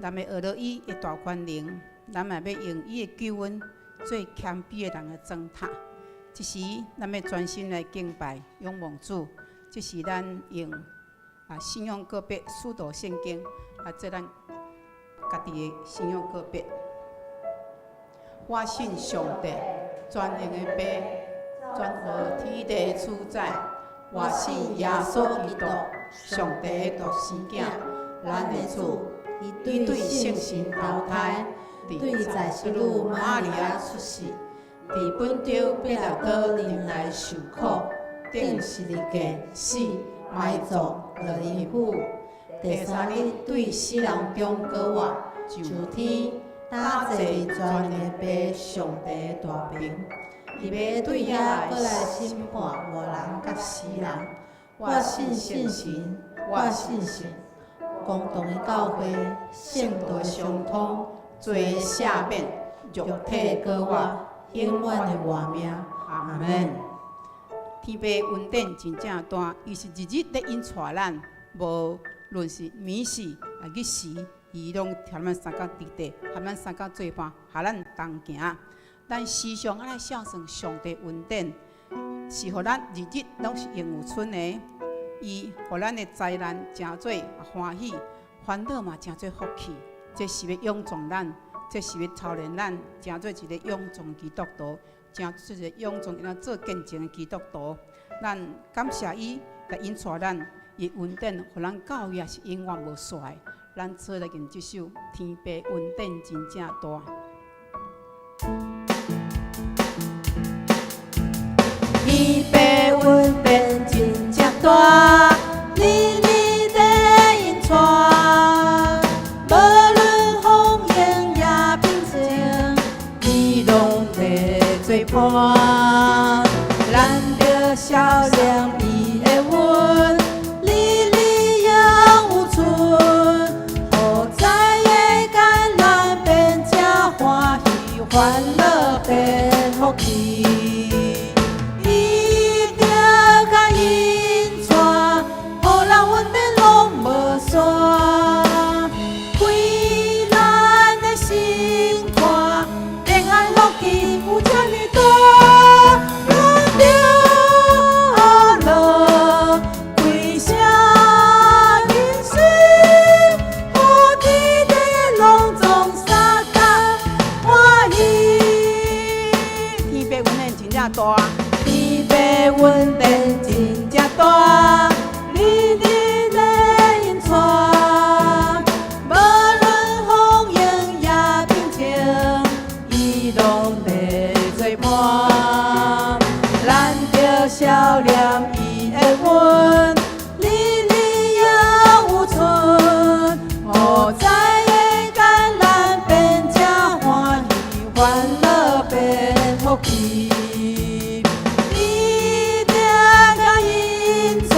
咱欲學著伊的大權能，咱嘛欲用伊的救恩做謙卑的人的燈塔。這時，咱欲專心來敬拜仰望主。這時，咱用信仰告白、使徒聖經來做咱家己的信仰告白。我信上帝，全能的父，全和天地主宰。我信耶穌基督，上帝的獨生囝，咱的主。伊對聖神投胎，對在聖女瑪利亞出世，佇本丟彼拉多忍耐受苦，釘十字架死，埋葬，落地府。第三日對死人中閣活，上天，搭坐佇全能的父上帝的大爿。伊欲對遐閣來審判活人佮死人。我信聖神，我信聖公同的教會，聖徒的相通，罪赦免，肉體閣活，永遠的活命。阿門。天父恩典真正大，伊是日日咧引帶咱，無論是暝時日時，伊攏和咱相佮佇底，和咱相佮做伴，和咱同行。咱時常愛來孝順上帝恩典，是予咱日日攏是永有春的。伊予咱的災難成做歡喜，煩惱嘛成做福氣。這是欲勇壯咱，這是欲操練咱，成做一个勇壯基督徒，成做一个勇壯會當做見證的基督徒。咱感謝伊來引帶咱，伊恩典予咱教會也是永遠無煞的。咱做來念這首《天父恩典真正大》。天父恩典真正大，日日咧引帶，無論風雨也平靜，伊攏咧做伴。咱著曉念伊的恩，日日永有春，予災的艱難變成歡喜，煩惱變福氣。伊定較引帶，予咱恩典攏無煞，開咱的心肝，平安樂氣有遮爾大，咱著樂，歸聲人生，予天地攏總相共歡喜。天父恩典真正大，天父恩典真正大，日日咧引帶，無論風雨也平靜，伊攏咧做伴。咱著曉念伊的恩，日日永有春，予災的艱難變成歡喜，煩惱變福氣。伊定較引帶，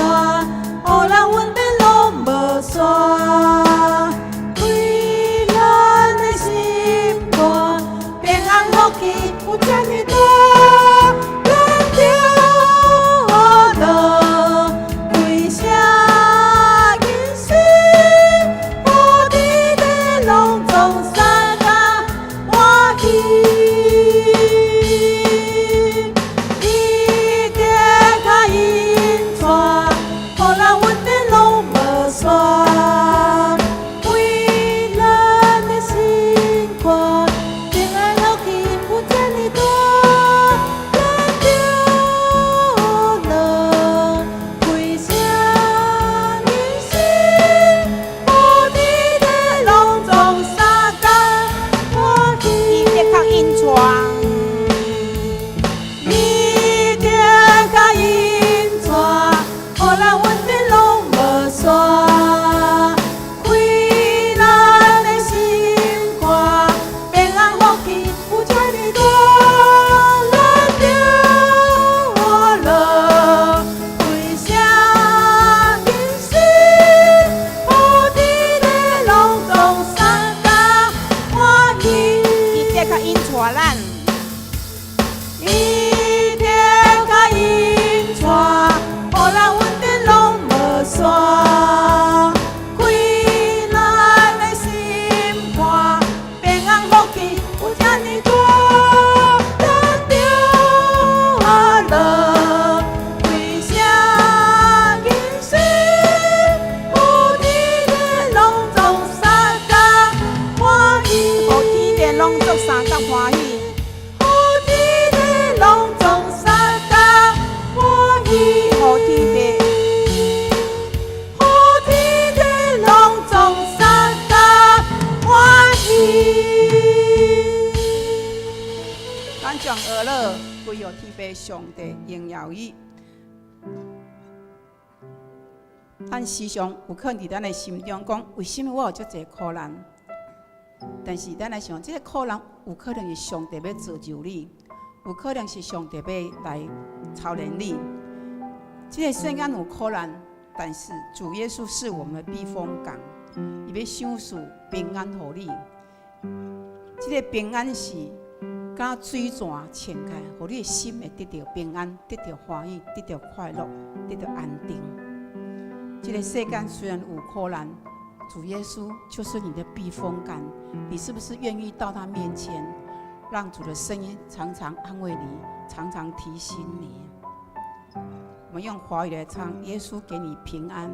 天父上帝榮耀伊。咱時常有可能佇咱的心中講，為什麼我有遮濟苦難？但是咱來想，這個苦難有可能是上帝欲造就你，有可能是上帝欲來操練你。這個世間有苦難，但是主耶穌是我們的避風港，伊欲賞賜平安予你。這個平安是敢水泉清開，予你的心會得著平安，得著歡喜，得著快樂，得著安定。這個世間雖然有苦難，主耶穌就是你的避風港。你是不是願意到他面前，讓主的聲音常常安慰你，常常提醒你？我們用華語來唱：耶穌給你平安。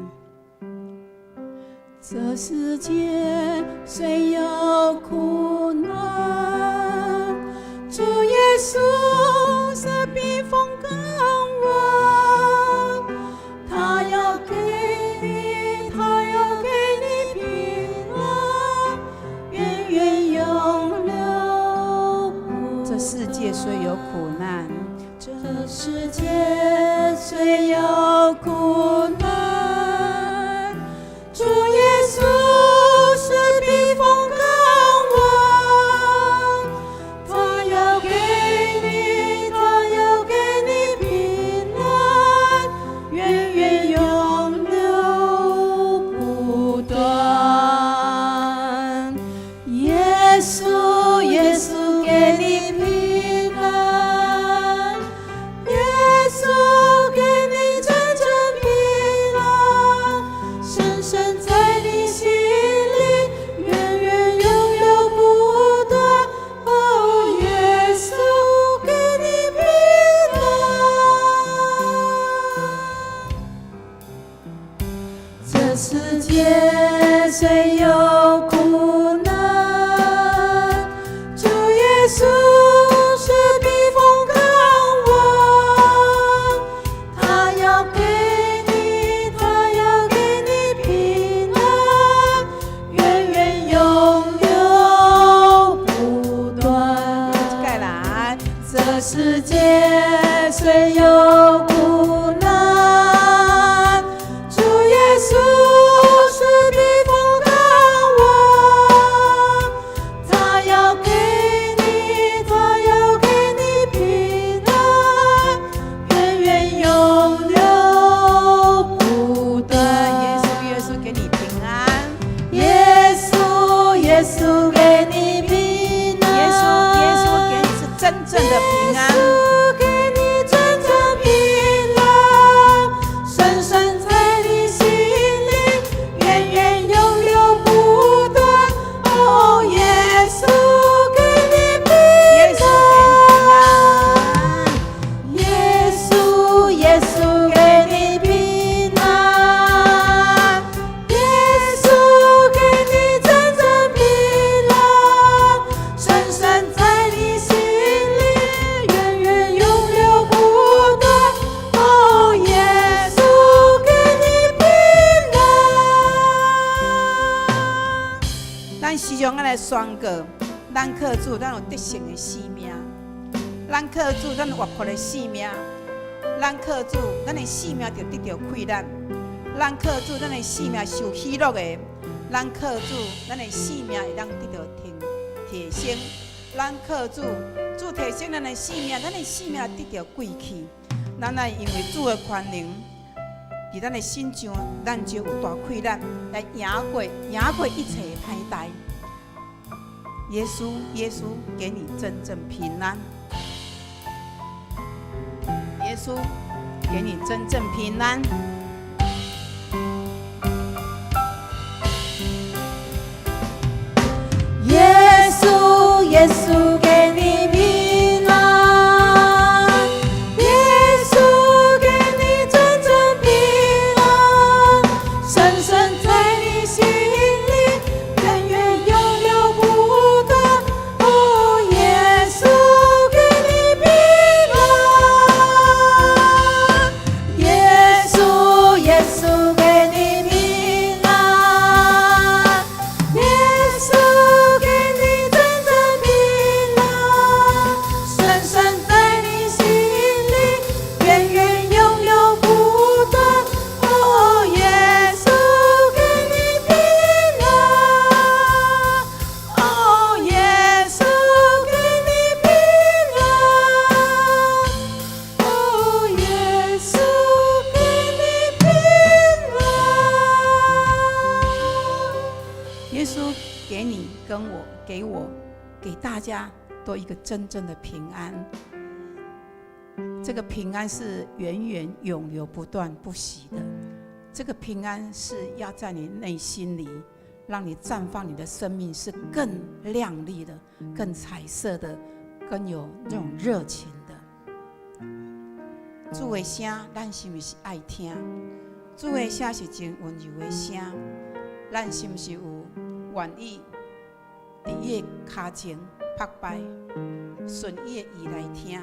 這世界雖有苦難，主耶穌是避風港灣，他要給你，他要給你平安，源源湧流不。這世界雖有苦難，這世界雖有苦難，主耶穌是避風港灣，他要給你，他要給你平安，源源湧流不斷。耶穌，耶穌給你平安，耶穌給你真正平安，深深在你心裡，源源湧流不斷。哦，耶穌給你平安。這世界雖有苦難，主耶穌是避風港灣，他要給你，他要給你平安，源源湧流不斷。蓋來，這世界雖有苦難，主耶穌是避風港灣，他要給你，他要給你平安，源源湧流不斷。耶穌，耶穌給你平安。耶穌，耶穌給你平安。耶穌，耶穌給你是真正的平安。耶穌給你真正平安，深深在你心裡，源源湧流不斷。哦，耶穌給你平耶穌給你平安。安。耶穌，耶穌給你平安。耶穌給你真正平安，深深在你心裡，源源湧流不斷。哦，耶穌給你平安。咱時常愛來宣告，咱靠主，咱有得勝的生命；咱靠主，咱有活潑的生命；咱靠主，咱的生命就得著氣力；咱靠主，咱的生命是有喜樂的；咱靠主，咱的生命會當得著提升；咱靠主，主提升咱的生命，咱的生命得著貴氣。咱愛因為主的權能，佇咱的身上，咱就有大氣力來贏過一切的歹代。耶穌，耶穌給你真正平安。耶穌給你真正平安。耶穌，耶穌給你平安。耶穌給你真正平安，深深在你心裡，源源湧流不斷。哦，耶穌給你平安。耶穌，耶穌給你平安。耶穌給你真正平安，跟我、給我、給大家都一個真正的平安。這個平安是遠遠永流不斷不息的。這個平安是要在你內心裡，讓你綻放你的生命是更亮麗的、更彩色的、更有那種熱情的。主的聲，咱是毋是愛聽？主的聲是真溫柔的聲，咱是毋是有願意佇伊的跤前拍敗，順伊的意來聽？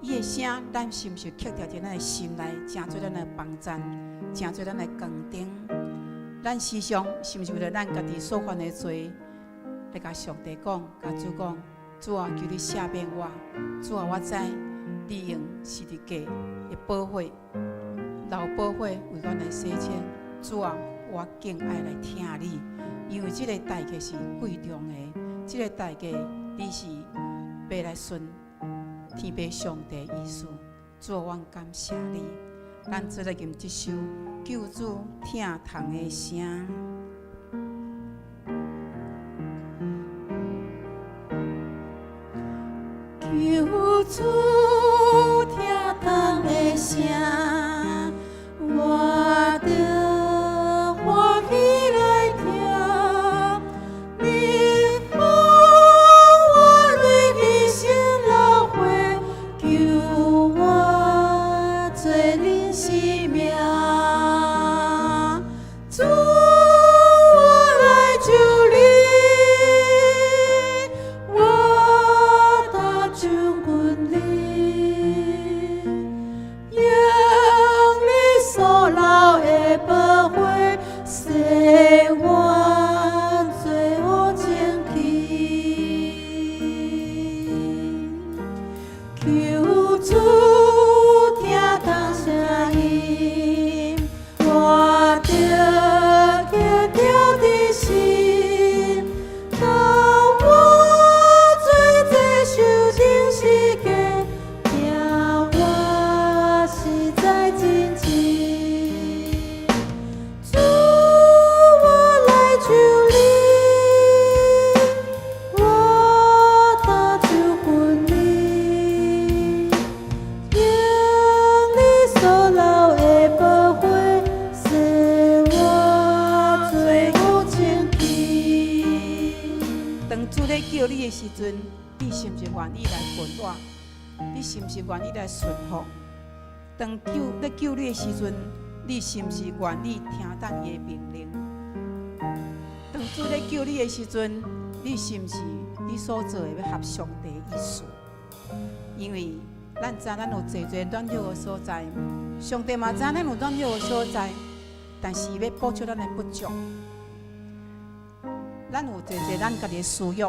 伊的聲，咱是毋是刻佇咱的心內，成做咱的幫贊，成做咱的光燈？咱時常是毋是為著咱家己所犯的罪，來共上帝講，共主講：主啊，求你赦免我。主啊，我知你用十字架的寶血，流寶血為阮來洗清。主啊，我更愛來聽你，因為這个代價是貴重的，這个代價你是欲來順天父上帝意思。主啊，阮感謝你。咱做來吟這首救主疼痛的聲。救主疼痛的聲，我著歡喜來聽。你奉我淚的心流血，救我罪人性命。主，我來求你，我大將軍你，用你所流的寶血，洗我罪惡清去。求主疼痛聲音，我著刻著佇心。當我做這受釘十架，疼我實在真深。主，我來求你，我大將軍你，用你所流的寶血，洗我罪惡清去。當主咧叫你的時陣，你是毋是願意來順我？你是毋是願意來順服？當救咧救你的時陣，你是毋是願意聽等伊的命令？當主咧叫你的時陣，你是毋是你所做的欲合上帝意思？因為咱知咱有濟濟軟弱的所在，上帝嘛知咱有軟弱的所在，但是伊欲補足咱的不足。咱有濟濟咱家己的私欲，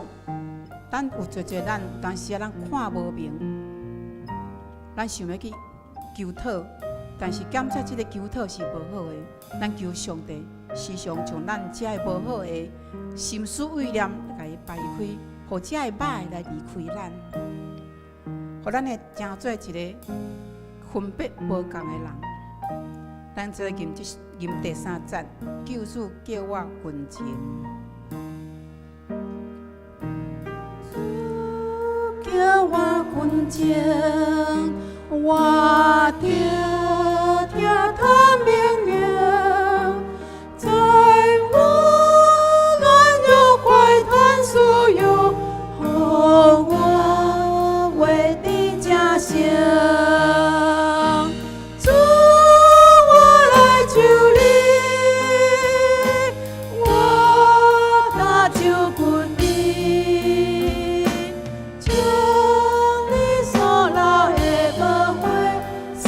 咱有濟濟咱有當時啊，咱看無明，咱想欲去求討，但是檢測這个求討是無好的。咱求上帝時常將咱這个無好的心思意念共伊排開，予這个歹來離開咱，予咱會成做一个分別無仝的人。咱做吟這吟第三節，救主叫我近前。主叫我近前，我著聽他命令，在我軟弱快嘆需要，予我話得成聖。主，我來求你，我大將軍你，將你所流的寶血，洗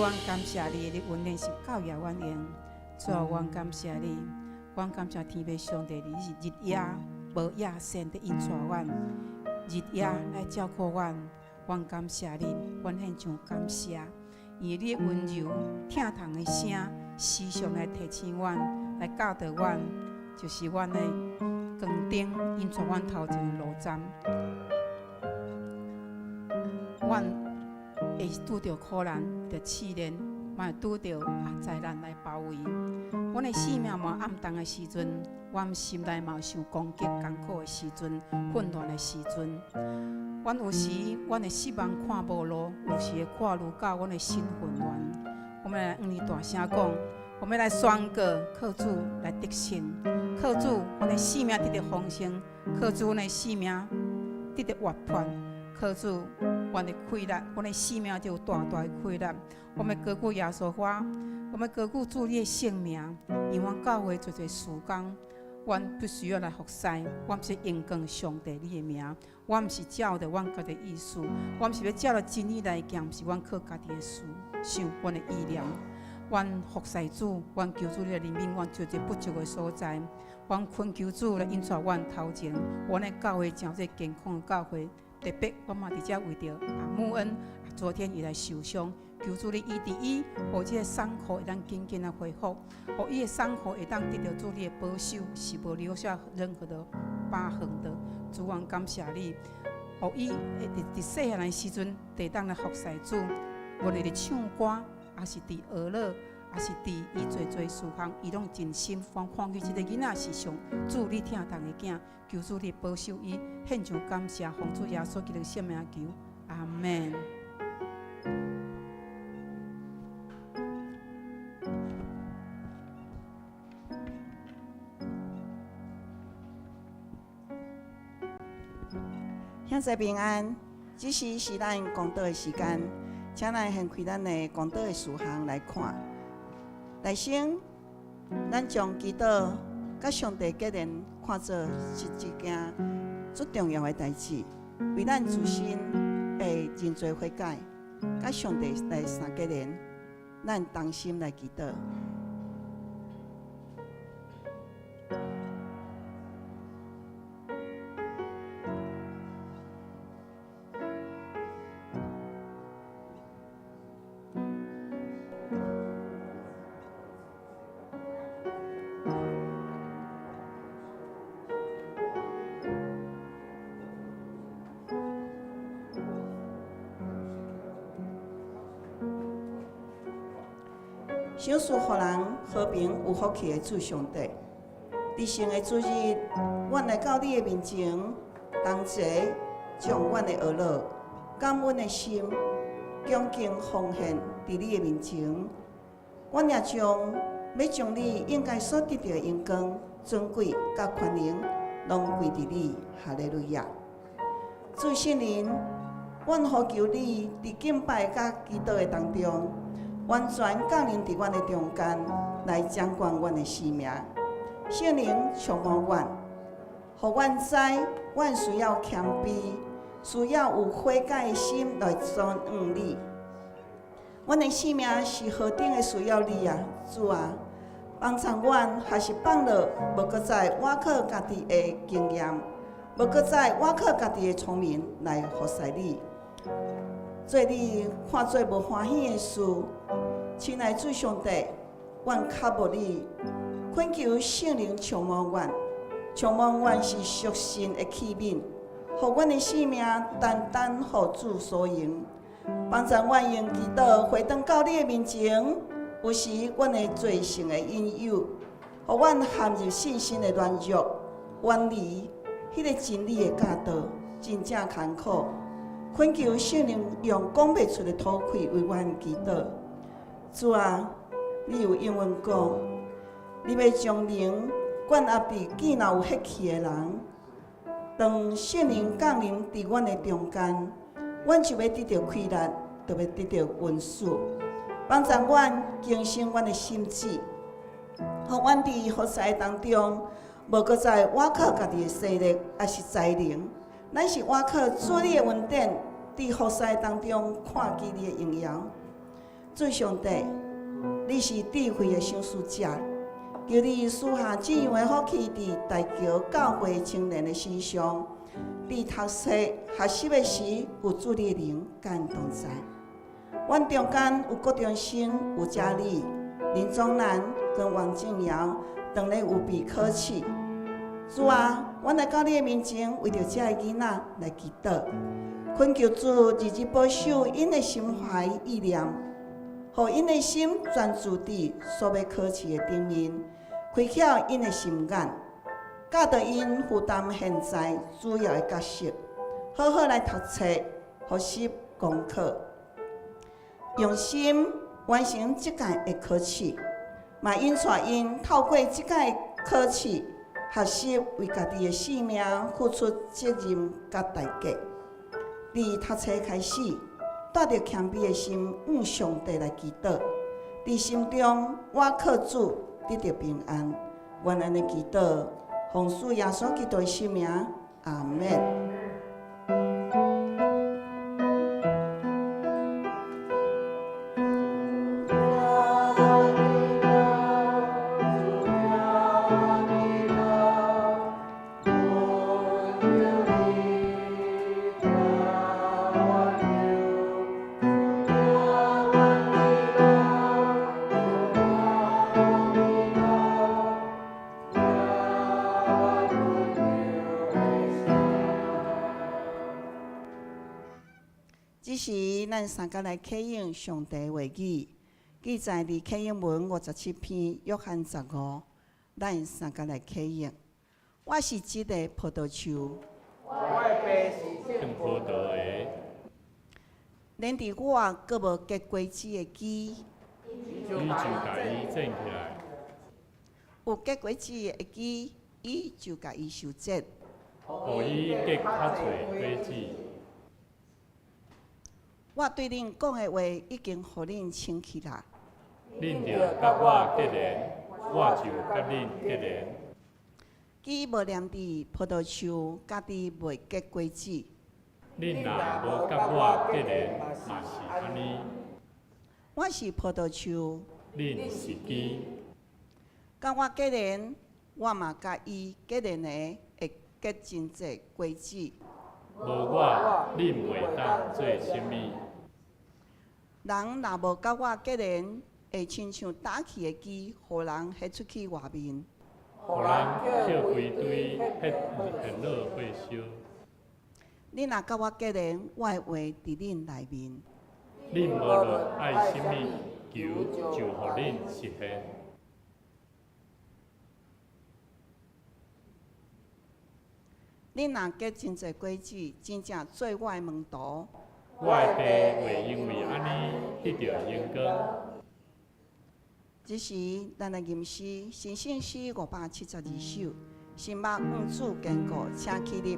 阮感謝你，你恩典是夠予阮用。主啊，阮感謝你，阮感謝天父上帝，你是日夜無夜神的引帶阮，日夜來照顧阮。阮感謝你，阮獻上感謝，因為你的溫柔、疼痛的聲，時常來提醒阮，來教導阮，就是阮的光燈，引帶阮頭前的路站。阮會拄著苦難，著試煉，嘛會拄著啊災難來包圍。阮的生命嘛暗淡的時陣，阮心內嘛有受攻擊、艱苦的時陣、混亂的時陣。阮有時阮會失望看無路，有時會看愈到阮的心混亂。我們來向你大聲講，我們來宣告，靠主來得勝，靠主阮的生命得著豐盛，靠主阮的生命得著活潑，靠主阮的氣力，阮的生命就有大大的氣力。我們高舉耶穌花，我們高舉主你的聖名，因為阮教會濟濟事工，阮必須要來服侍，阮是榮光上帝你的名，阮毋是照著阮家己的意思，阮是欲照著真理來行，毋是阮靠家己的思想，阮的意念。阮服侍主，阮求主你來憐憫阮濟濟不足的所在，阮懇求主來引帶阮頭前，阮的教會成做健康的教會。特別我嘛佇遮為著啊穆恩，昨天伊來受傷，求主你醫治伊，予這个傷口會當緊緊來恢復，予伊的傷口會當得著主你的保守，是無留下任何的疤痕的。主，阮感謝你，予伊會佇佇細漢的時陣，會當來服侍主，無論佇唱歌，抑是佇學樂，抑是佇伊濟濟事項，伊攏盡心歡看見這个囡仔是上主你疼痛的囝，求主你保守伊，獻上感謝，奉主耶穌基督聖名求，阿門。兄弟平安，這時是咱講道的時間，請咱掀開咱的講道的事項來看。來先，咱將祈禱佮上帝結連看做是一件足重要的代誌，為咱自身的認罪悔改，佮上帝來相結連，咱同心來祈禱。賞賜予人和平有福氣的主上帝，佇聖的主日，阮來到你的面前，同齊將阮的懊惱、感恩的心，恭敬奉獻佇你的面前。阮也將欲將你應該所得著的榮光、尊貴佮權能，攏歸佇你。哈利路亞！主聖靈，阮呼求你佇敬拜佮祈禱的當中，完全降臨佇阮的中間，來掌管阮的生命。聖靈充滿阮，予阮知阮需要謙卑，需要有悔改的心來尊仰你。阮的生命是何等的需要你啊，主啊！幫助阮，還是放落，無閣再倚靠家己的經驗，無閣再倚靠家己的聰明來服侍你。做你看做無歡喜的事，親愛主上帝，阮渴慕你，懇求聖靈充滿阮，充滿阮是屬神的器皿，予阮的生命單單予主所用，幫助阮用祈禱回轉到你的面前。有時阮會罪性的引誘，予阮陷入信心的軟弱，遠離彼个真理的教導，真正艱苦。懇求聖靈用講袂出的吐氣為阮祈禱。主啊，你有應允講，你欲將靈灌壓佇見若有血氣的人。當聖靈降臨佇阮的中間，阮就欲得著氣力，就欲得著恩賜。幫助阮更新阮的心志，予阮佇服侍當中，無閣再倚靠家己的勢力，抑是才能，咱是倚靠主你的恩典，佇服侍當中看見你的榮耀。主上帝，你是智慧的賞賜者，求你賜下這樣的福氣佇大橋教會青年的身上，佇讀冊學習的時，有主你的靈佮𪜶同在。阮中間有郭中生、吳佳麗、林宗南跟王靜瑤，當咧預備考試。主啊，阮來到你的面前，為著這个囡仔來祈禱，懇求主日日保守𪜶的心懷意念，予𪜶的心專注佇所欲考試的頂面，開竅𪜶的心眼，教導𪜶負擔現在主要的角色，好好來讀冊、複習功課，用心完成這屆的考試，嘛引帶𪜶透過這屆考試，學習為家己的性命付出責任佮代價。佇讀冊開始，帶著謙卑的心向上帝來祈禱，佇心中倚靠主得著平安。阮按呢祈禱，奉主耶穌基督的聖名，阿們。這時，咱三個來啟用上帝話語，記載佇啟應文57篇，約翰15。咱三個來啟用。我是這个葡萄樹，我的爸是種葡萄的。連佇我閣無結果子的枝，伊就共伊剪起來。有結果子的枝，伊就共伊修剪，予伊結較濟果子。我對恁講的話已經予恁清氣啦。恁著佮我結連，我就佮恁結連。枝無黏佇葡萄樹，家己袂結果子。恁若無佮我結連，嘛是按呢。我是葡萄樹，恁是枝。佮我結連，我嘛佮伊結連的，會結真濟果子。無我，恁袂當做啥物。人若無佮我結連，會親像焦去的枝，予人彼出去外面。予人抾規堆，彼熱落火燒。恁若佮我結連，我的話佇恁內面。恁無論愛啥物，求就予恁實現。恁若結真濟果子，真正做我的門徒。我的爸會因為按呢得著榮光。這時，咱來吟詩，神聖詩572首，心目向主堅固，請起立。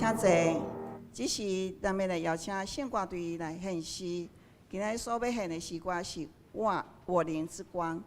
請坐。這時，咱欲來邀請聖歌隊來獻詩。今仔日所欲獻的詩歌是《我靈之光》。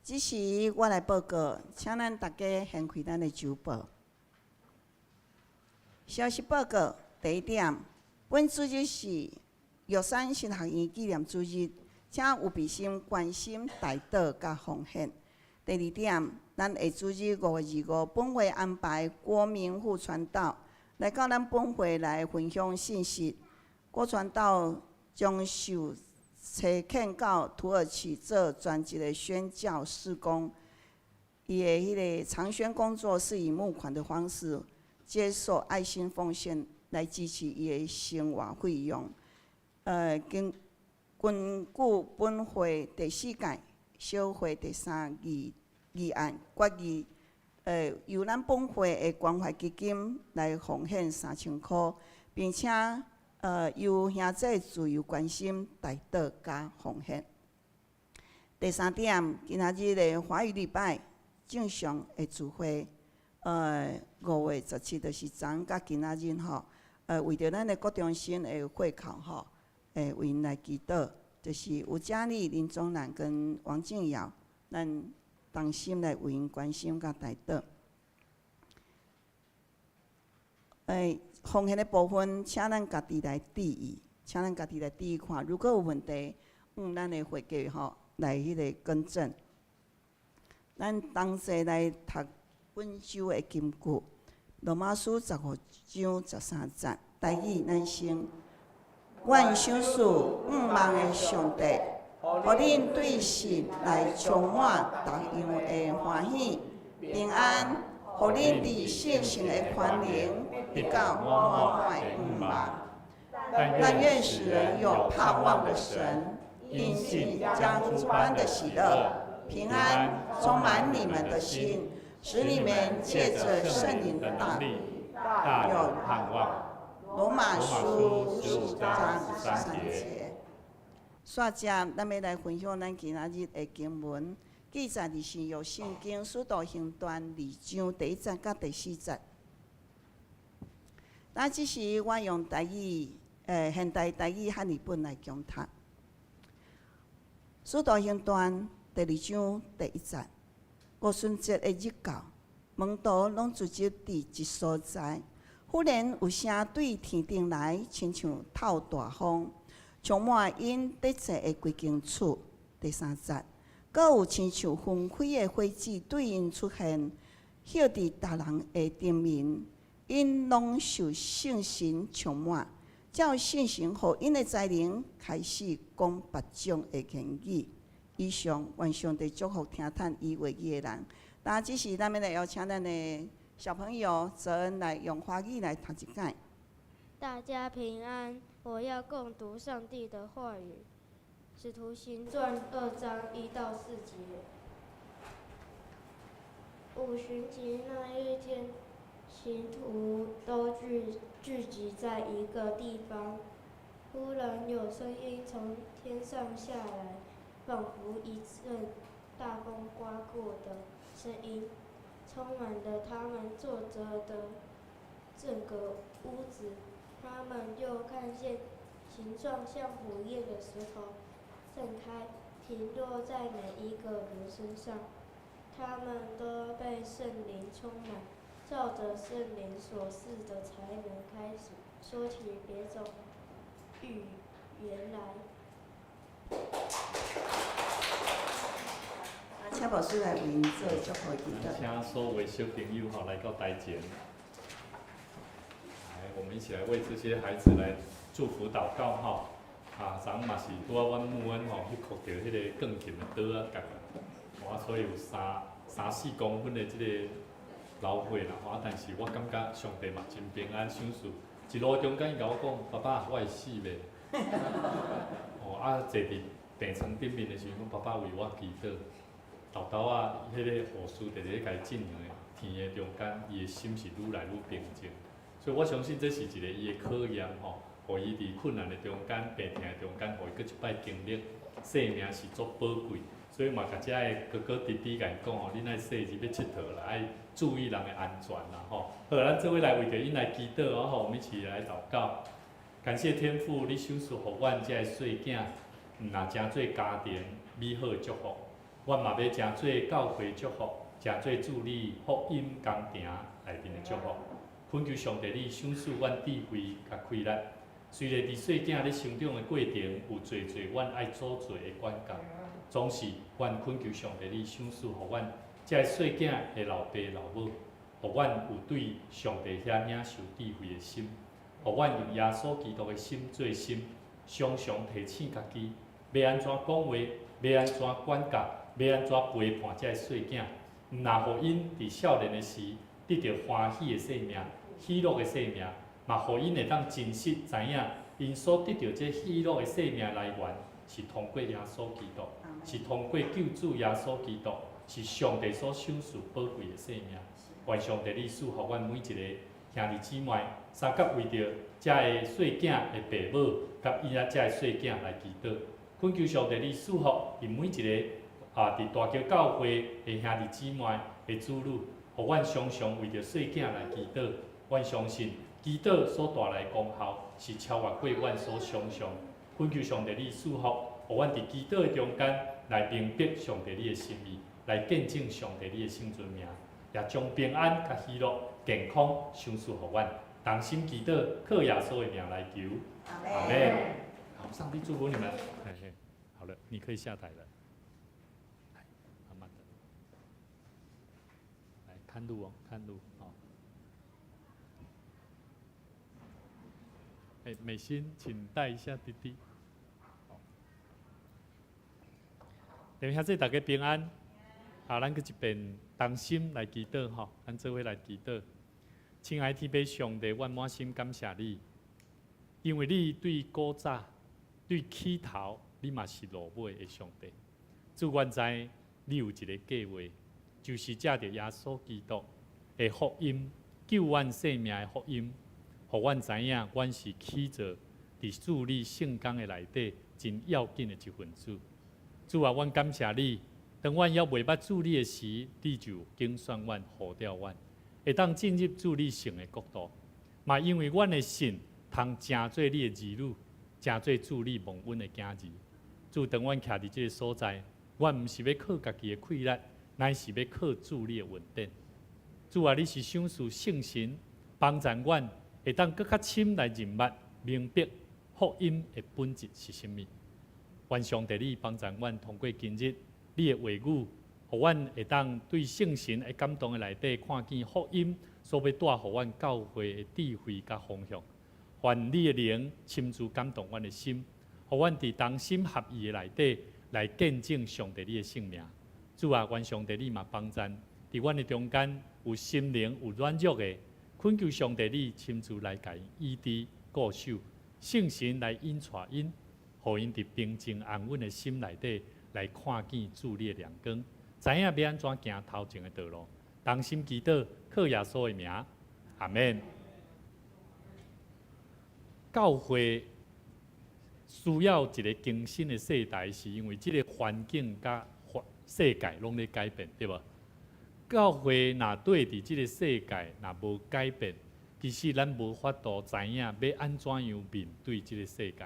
這時我來報告，請咱逐家掀開咱的周報。消息報告第一點，本主日是玉山神學院紀念主日，請有備心關心代禱佮奉獻。第二點，咱下主日5月25，本會安排郭明富傳道來到咱本會來分享信息。郭傳道將受差遣到土耳其做專職的宣教事工，伊的彼个長宣工作是以募款的方式，接受愛心奉獻來支持伊的生活費用。根根據本會第四屆小會第三議議案決議，由咱本會的關懷基金來奉獻3000箍，並且由兄姐自由關心代禱佮奉獻。第三點，今仔日的華語禮拜正常的聚會，5月17就是昨佮今仔日吼，為著咱的國中生的會考吼，為𪜶來祈禱，就是吳嘉麗、林宗蘭跟王靜瑤，咱同心來為𪜶關心佮代禱。奉獻的部分，請咱家己來注意，請咱家己來注意看，如果有問題，向咱的會計吼來彼个更正。咱同齊來讀本週的金句，羅馬書15章13節，台語咱先。願賞賜向望的上帝，予恁對信來充滿逐樣的歡喜、平安，予恁佇聖神的權能得到滿滿的向望。但願使人有盼望的神，因信將諸般的喜樂、平安充滿你們的心，使你們借著聖靈的能力大有盼望。羅馬書15章13節。煞接，咱欲來分享咱今仔日的經文，記載佇新約聖經使徒行傳2章第1節佮第4節。那這時我用台語，現代台語漢譯本來講讀。使徒行傳第2章第1節，五旬節的日到，門徒攏聚集佇一所在。忽然有聲對天頂來，親像透大風，充滿𪜶佇坐的規間厝。第3節，閣有親像分開的火舌對𪜶出現，歇佇逐人的頂面，𪜶攏受聖神充滿，照聖神予𪜶的才能，開始講別種的言語。以上，願上帝祝福聽聽伊話語的人。那這時，咱欲來邀請咱的小朋友澤恩來用華語來讀一擺。大家平安，我要共讀上帝的話語，《使徒行傳》2章1到4節。五旬節那一天，信徒都聚集在一個地方。忽然有聲音從天上下來，仿佛一陣大風颳過的聲音，充滿了他們坐着的整個屋子。他們又看見形狀像火焰的舌頭散開，停落在每一個人身上。他們都被聖靈充滿，照着聖靈所賜的才能，開始說起別種語言來。請牧師來為𪜶做祝福祈禱。請所有小朋友吼來到台前，來，我們一起來為這些孩子來祝福禱告吼。啊，昨昏嘛是拄仔阮牧恩吼去哭著彼个鋼琴的桌仔角，哇，所以有三三四公分的這個流血啦。哇，但是我感覺上帝嘛真平安賞賜，一路中間伊共我講，爸爸，我會死袂？哦，啊，坐佇病床頂面的時陣，講爸爸為我祈禱。沓沓仔，彼个護士佇咧共伊進行的甜的中間，伊的心是愈來愈平靜。所以我相信這是一个伊的考驗吼，予伊佇困難的中間、病疼的中間，予伊閣一擺經歷，生命是足寶貴。所以嘛，共遮的哥哥弟弟共伊講吼，恁愛細入欲𨑨迌啦，愛注意人的安全啦吼。好，咱做伙來為著𪜶來祈禱哦吼，我們一起來禱告。感謝天父，你賞賜予阮遮的細囝，毋若成做家庭美好的祝福。阮嘛欲成做教會祝福，成做主你福音工程內面的祝福。懇求上帝，你賞賜阮智慧佮氣力。雖然佇細囝咧成長的過程有濟濟阮愛所做的管教，總是阮懇求上帝，你賞賜予阮遮的細囝的老爸老母，予阮有對上帝遐領受智慧的心，予阮用耶穌基督的心做心，常常提醒家己，欲按怎講話，欲按怎管教，欲按怎陪伴遮的細囝，毋若予𪜶佇少年的時得著歡喜的生命、喜樂的生命，嘛予𪜶會當真實知影𪜶所得著這喜樂的生命來源，是通過耶穌基督，是通過救主耶穌基督，是上帝所賞賜寶貴的生命。願上帝你賜予阮每一个兄弟姊妹，相佮為著遮个細囝的爸母，佮伊仔遮个細囝來祈禱。懇求上帝你賜福佇每一个啊，佇大橋教會的兄弟姊妹的子女，予阮常常為著細囝來祈禱。阮相信祈禱所帶來的功效是超越過阮所想象。懇求上帝你賜福，予阮佇祈禱的中間來明白上帝你的心意，來見證上帝你的聖尊名，也將平安佮喜樂、健康賞賜予阮。同心祈禱，靠耶穌的名來求，阿們。好，上帝祝福你們。嘿嘿，好了，你可以下台了。來，慢慢的，來看路哦，看路哦。哎，美心，請帶一下弟弟。等一下，這大家平安。啊，咱閣一遍同心來祈禱吼，咱做伙來祈禱。親愛的天父上帝，阮滿心感謝你，因為你對古早、對起頭，你嘛是落尾的上帝。主，阮知你有一个計劃，就是藉著耶穌基督的福音，救阮性命的福音，予阮知影，阮是起做佇主你聖工的內底真要緊的一份子。主啊，阮感謝你，當阮猶未捌主你的時，你就揀選阮、呼召阮，會當進入主你聖的國度。嘛，因為阮的信，通成做你的兒女，成做主你蒙恩的囝兒。主，當阮徛佇這个所在，阮毋是欲靠家己的氣力，乃是欲靠主你的恩典。主啊，你是賞賜聖神，幫助阮會當閣較深來認捌、明白福音的本質是啥物。願上帝你幫助阮通過今日你的話語，予阮會當對聖神的感動的內底，看見福音所欲帶予阮教會的智慧佮方向。願你的靈親自感動阮的心，予阮佇同心合意的內底來見證上帝你的聖名。主啊，願上帝你嘛幫贊，佇阮的中間有心靈有軟弱的，懇求上帝你親自來共𪜶醫治顧守，聖神來引帶𪜶，予𪜶佇平靜安穩的心內底來看見主你的亮光，知影欲按怎行頭前的道路。同心祈禱，靠耶穌的名，阿們。教會需要一个更新的世代，是因為這个環境佮世界攏咧改變，對無？教會若對佇這个世界若無改變，其實咱無法度知影欲按怎樣面對這个世界。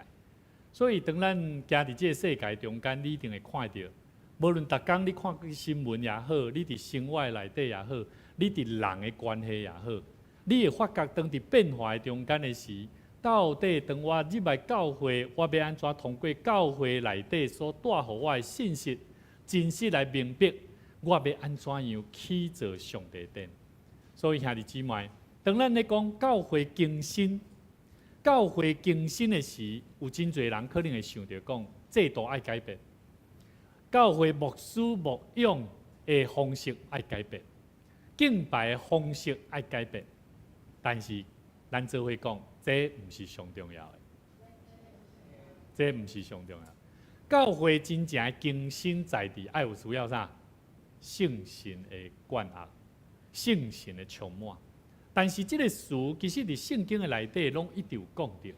所以，當咱行佇這个世界中間，你一定會看著，無論逐工你看新聞也好，你佇生活內底也好，你佇人的關係也好，你會發覺當佇變化的中間的時，到底當我入來教會，我欲按怎通過教會內底所帶予我的信息，真實來明白我欲按怎樣去做上帝殿。所以兄弟姊妹，當咱咧講教會更新，教會更新的時，有真濟人可能會想著講制度愛改變，教會牧師牧養的方式愛改變，敬拜的方式愛改變。但是咱做伙講，這毋是上重要的，這毋是上重要。教會真正的更新在佇愛有需要啥？聖神的灌壓，聖神的充滿。但是這个詞其實佇聖經的內底攏一直有講著，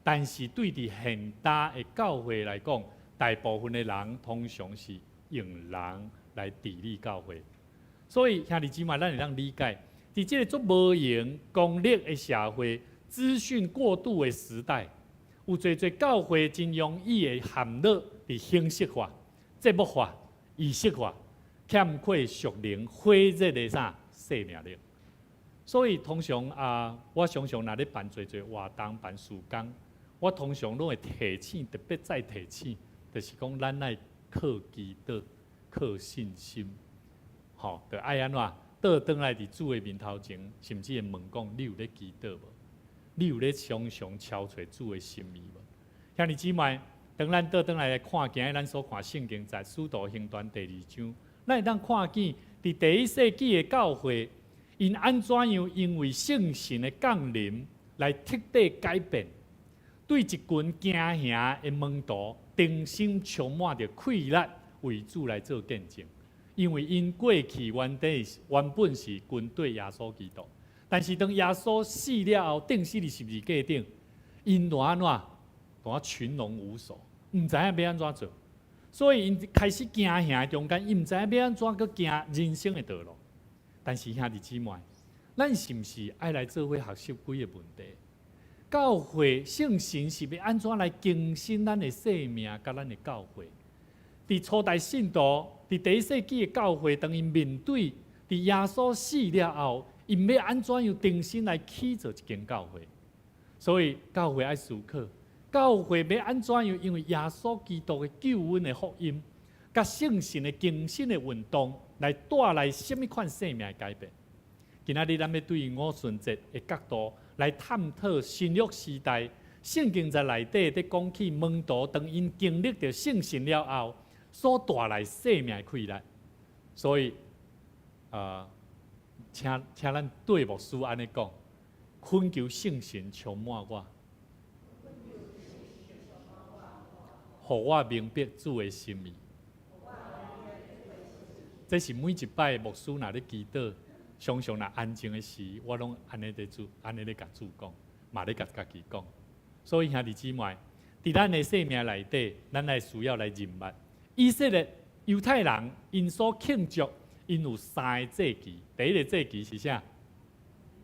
但是對佇現代的教會來講，大部分的人通常是用人來治理教會。所以兄弟姊妹，咱會當理解，佇這个足無閒功利的社會、資訊過度的時代，有濟濟教會真容易會陷落佇形式化、節目化、儀式化，欠缺屬靈火熱的啥生命力。所以通常啊，我常常若咧辦濟濟活動、辦事工，我通常攏會提醒，特別再提醒，就是講咱愛靠祈禱、靠信心，吼，就愛按怎倒轉來佇主的面頭前，甚至會問講：你有咧祈禱無？你有咧常常敲揣主的心意無？兄弟姊妹，當咱倒轉來看今日咱所看聖經在《使徒行傳》第二章，咱會當看見佇第一世紀的教會。𪜶按怎樣因為聖神的降臨來徹底改變，對一群驚嚇的門徒重新充滿著氣力，為主來做見證。因為𪜶過去原本是跟隨耶穌基督，但是當耶穌死了後，釘死佇十字架頂，𪜶就按怎？就群龍無首，毋知影欲按怎做，所以𪜶開始驚嚇中間，𪜶毋知影欲按怎閣行人生的道路。但是兄弟姊妹，咱是毋是愛來做伙學習幾個問題？教會聖神是欲按怎來更新咱的生命，佮咱的教會？佇初代信徒，佇第一世紀的教會，當𪜶面對佇耶穌死了後，𪜶欲按怎樣重新來起造一間教會？所以教會愛思考，教會欲按怎樣？因為耶穌基督的救恩的福音，佮聖神的更新的運動，來帶來啥物款生命的改變？今仔日咱欲對五旬節的角度來探討新約時代聖經在內底佇講起門徒當𪜶經歷著聖神了後，所帶來生命的氣力。所以，請咱對牧師按呢講，懇求聖神充滿我，予我明白主的心意。這是每一擺牧師若咧祈禱，常常若安靜的時，我攏按呢咧主，按呢咧共主講，嘛咧共家己講。所以兄弟姊妹，佇咱的生命內底，咱來需要來認捌以色列猶太人𪜶所慶祝，𪜶有三个節期。第一个節期是啥？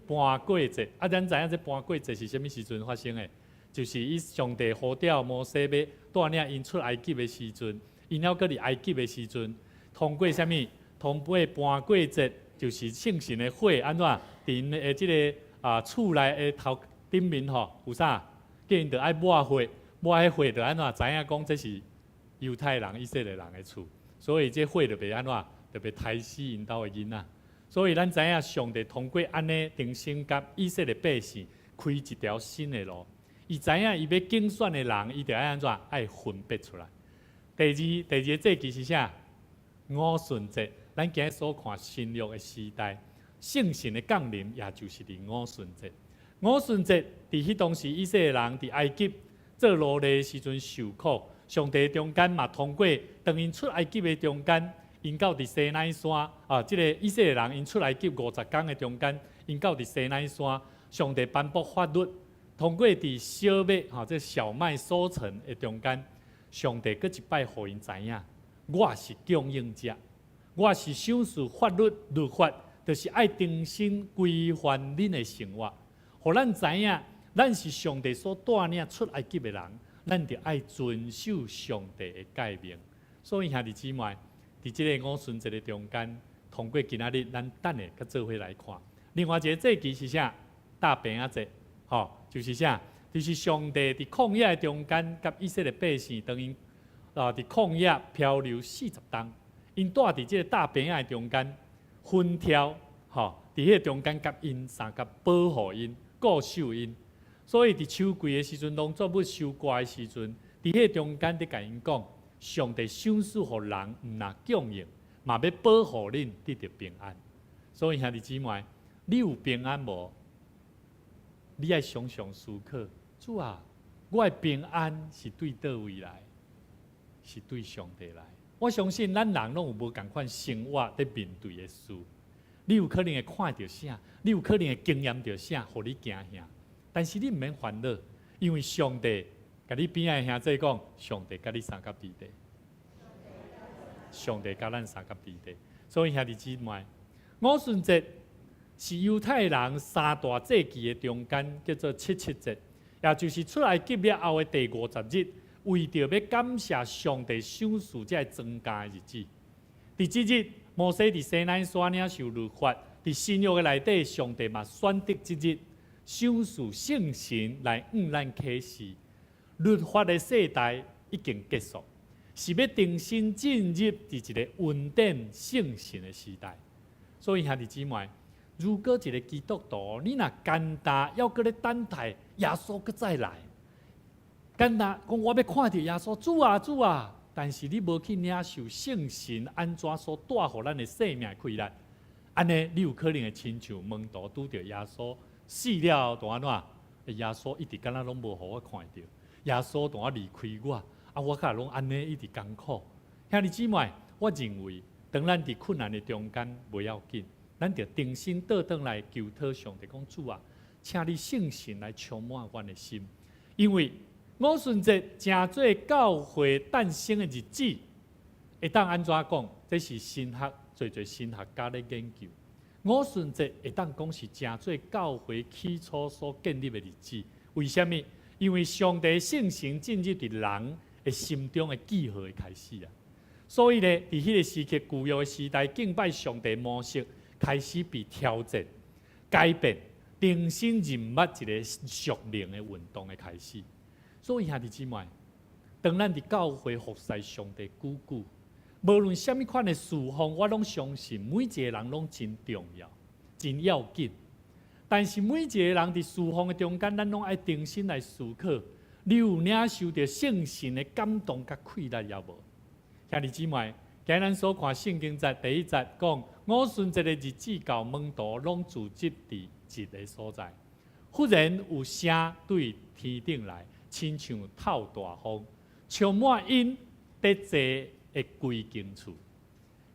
盤過節。啊，咱知影這盤過節是啥物時陣發生的？就是伊上帝呼召摩西欲帶領𪜶出埃及的時陣，𪜶猶閣佇埃及的時陣，通過啥物？通過盤過節，就是聖神的火，按怎？佇𪜶的這个厝內的頭頂面吼，有啥？叫𪜶著愛抹血，抹彼血著按怎？知影講這是猶太人、以色列人的厝，所以這火就袂按怎？就袂刣死𪜶兜的囡仔。所以咱知影上帝通過按呢，重新共以色列百姓開一條新的路。伊知影伊欲揀選的人，伊著愛按怎？愛分別出來。第二个節期是啥？五旬節。咱今日所看新約的時代，聖神的降臨，也就是佇五旬節。五旬節佇彼當時，以色列人佇埃及做奴隸的時陣受苦，上帝中間嘛通過當𪜶出埃及的中間，𪜶到佇西奈山啊，這個以色列人𪜶出埃及50工的中間，𪜶到佇西奈山，上帝頒布法律，通過佇小麥吼，這小麥收成的中間，上帝閣一擺予𪜶知影，我是供應者。我是賞賜法律律法，就是愛重新規範恁的生活，予咱知影，咱是上帝所帶領出埃及的人，咱著愛遵守上帝的誡命。所以兄弟姊妹，佇這个五旬節的中間，通過今仔日，咱等下閣做伙來看。另外一个節期是啥？大餅仔節，吼，就是啥？就是上帝佇曠野的中間，佮以色列百姓當𪜶佇曠野漂流40冬。𪜶蹛佇這个大餅仔的中間，分挑，吼，佇彼个中間共𪜶相佮保護𪜶、顧守𪜶。所以佇秋季的時陣，農作物收割的時陣，佇彼个中間佇共𪜶講，上帝賞賜予人，毋若供應，嘛欲保護恁得著平安。所以兄弟姊妹，你有平安無？你愛常常思考，主啊，我的平安是對佗位來？是對上帝來。我相信咱人攏有無仝款生活佇面對的事，你有可能會看著啥，你有可能會經驗著啥，予你驚嚇。但是你毋免煩惱，因為上帝共你邊仔的兄弟講，上帝佮你相佮佇咧，上帝佮咱相佮佇咧。所以兄弟姊妹，五旬節是猶太人三大節期的中間，叫做七七節，也就是出埃及了後的第50日。為著欲感謝上帝賞賜這个莊稼的日子，佇這日，摩西佇西奈山領受律法，佇新約的內底，上帝嘛選擇這日賞賜聖神來向咱啟示，律法的世代已經結束，是欲重新進入佇一个恩典聖神的時代。所以兄弟姊妹，如果一个基督徒，你若簡單猶閣咧等待耶穌閣再來。簡單講，我欲看著耶穌，主啊主啊！但是你無去領受聖神按怎所帶予咱的生命氣力，按呢，你有可能會親像門徒拄著耶穌死了後，就按怎？耶穌一直敢若攏無予我看著，耶穌就按離開我，啊，我較攏按呢一直艱苦。兄弟姊妹，我認為當咱佇困難的中間，袂要緊，咱著重新倒轉來求討上帝，講主啊，請你聖神來充滿阮的心，因為五旬節成做教會誕生的日子，會當按怎講？這是神學濟濟神學家咧研究。五旬節會當講是成做教會起初所建立的日子。為啥物？因為上帝聖神進入佇人的心中的記號的開始啊。所以咧，佇彼个時刻，舊約的時代敬拜上帝模式開始被挑戰、改變，重新認捌一个屬靈的運動的開始。所以兄弟姊妹，當咱佇教會服侍上帝久久，無論啥物款的侍奉，我攏相信每一個人攏真重要、真要緊。但是每一個人佇侍奉的中間，咱攏愛重新來思考，你有領受著聖神的感動佮氣力抑無？兄弟姊妹，今日咱所看聖經節第一節講，五旬節的日子到，門徒攏聚集佇一个所在。忽然有聲對天頂來，親像透大風，充滿𪜶佇坐的規間厝，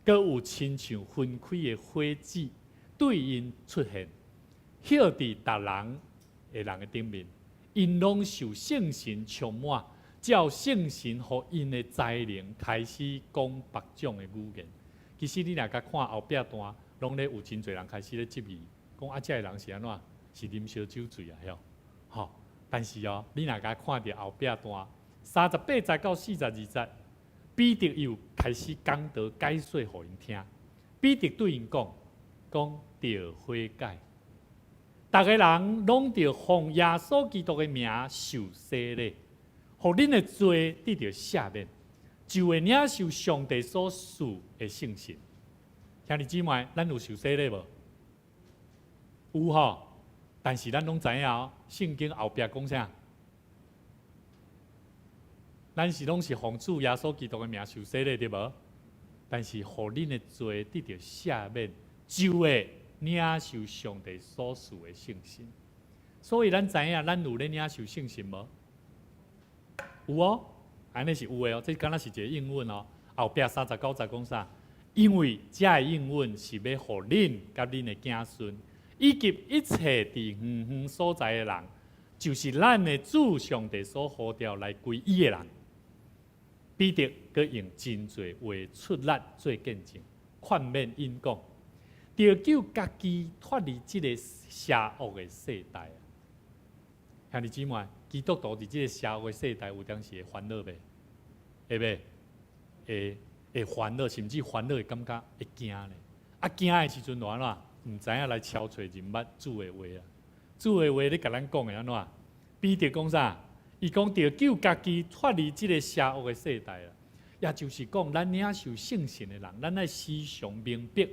閣有親像分開的火舌對𪜶出現，歇佇逐人的人的頂面，𪜶攏受聖神充滿，照聖神予𪜶的才能開始講別種的語言。其實你若共看後壁段，攏咧有真濟人開始咧質疑，講啊，這个人是按怎？是啉燒酒醉啊？曉？吼！但是哦，你若共看著後壁段，38節到42節，彼得又開始講道解說予𪜶聽。彼得對𪜶講，講著悔改，逐个人攏著奉耶穌基督的名受洗禮，予恁的罪得著赦免，就會領受上帝所賜的聖神。兄弟姊妹，咱有受洗禮無？有吼，但是咱攏知影哦，聖經後壁講啥？咱是攏是奉主耶穌基督的名受洗禮，對無？但是，予恁的罪得著赦免，就會領受上帝所賜的聖神。所以，咱知影咱有咧領受聖神無？有哦，按呢是有的哦。這敢若是一个應允哦。後壁39節講啥？因為這个應允是欲予恁佮恁的子孫，以及一切佇遠遠所在的人，就是咱的主上帝所呼召來歸伊的人。彼得閣用真濟話出力做見證，勸勉𪜶講，著救家己脫離這个邪惡的世代啊！兄弟姊妹，基督徒佇這个邪惡的世代，有當時會煩惱袂？會袂？會會煩惱，甚至煩惱會感覺會驚咧。啊，驚的時陣就按怎？毋知影來敲揣認捌主的話啊！主的話咧共咱講的按怎？彼得講啥？伊講著救家己脫離這个邪惡的世代啊！也就是講，咱領受聖神的人，咱愛時常明白，佇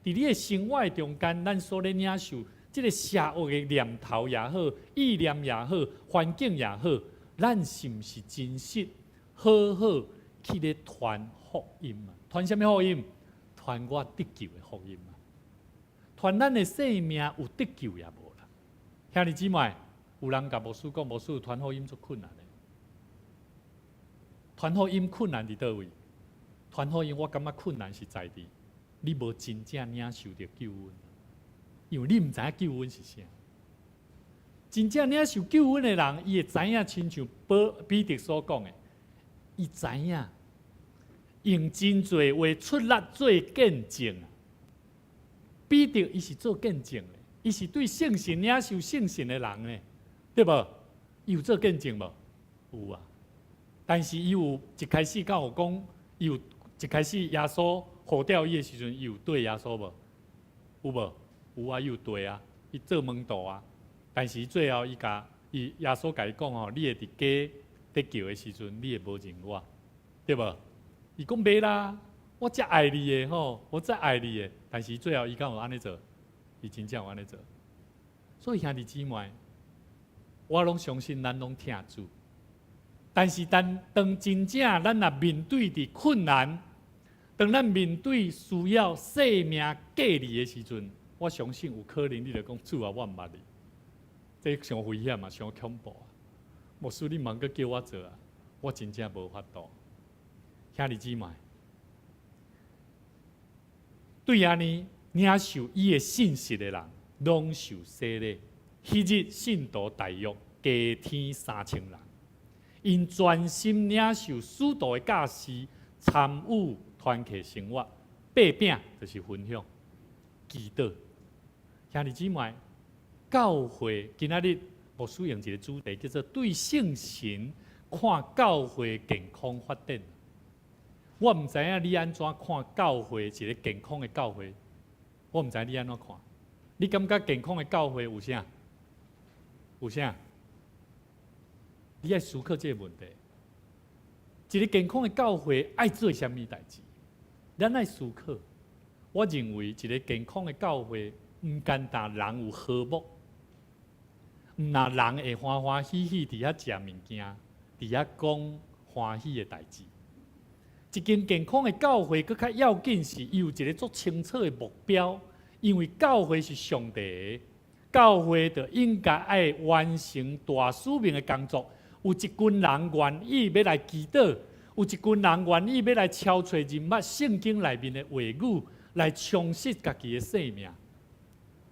你的生活中間，咱所咧領受這个邪惡的念頭也好，意念也好，環境也好，咱是毋是真實好好去咧傳福音啊？傳啥物福音？傳我得救的福音啊！傳咱的生命有得救抑無啦？兄弟姊妹，有人共牧師講，牧師傳福音足困難的。傳福音困難佇佗位？傳福音我感覺困難是在佇你無真正領受著救恩，因為你毋知影救恩是啥。真正領受救恩的人，伊會知影，親像保彼得所講的，伊知影用真濟話出力做見證。彼得伊是做見證的，伊是對聖神領受聖神的人呢，對無？伊有做見證無？有啊。但是伊有一開始敢有講，伊有一開始耶穌呼召伊的時陣，伊有綴耶穌無？有無？有啊，伊有綴啊，伊做門徒啊。但是最後伊共伊耶穌共伊講吼，你會佇雞咧叫的時陣，你會無認我，對無？伊講袂啦，我遮愛你的吼，我遮愛你的。但是最後伊敢有按呢做？伊真正有按呢做。所以兄弟姊妹，我攏相信咱攏疼主。但是當當真正咱若面對佇困難，當咱面對需要生命隔離的時陣，我相信有可能你就講主啊，我毋捌你，這傷危險啊，傷恐怖啊！牧師，你毋通閣叫我做啊！我真正無法度。兄弟姊妹，對按呢領受伊的信息的人，攏受洗禮。彼日信徒大約加添3000人，𪜶專心領受使徒的教示，參與團契生活，擘餅就是分享，祈禱。兄弟姊妹，教會今仔日牧師用一個主題叫做對聖神看教會健康發展。我毋知影你按怎看教會一個健康的教會，我毋知你按怎看。你感覺健康的教會有啥？有啥？你愛思考這個問題。一個健康的教會愛做啥物代誌？咱愛思考。我認為一個健康的教會，毋干焦人有和睦，毋若人會歡歡喜喜佇遐食物件，佇遐講歡喜的代誌。一間健康的教會，閣較要緊是，伊有一個足清楚的目標，因為教會是上帝的，教會就應該愛完成大使命的工作。有一群人願意欲來祈禱，有一群人願意欲來敲揣認捌聖經內面的話語，來充實家己的生命。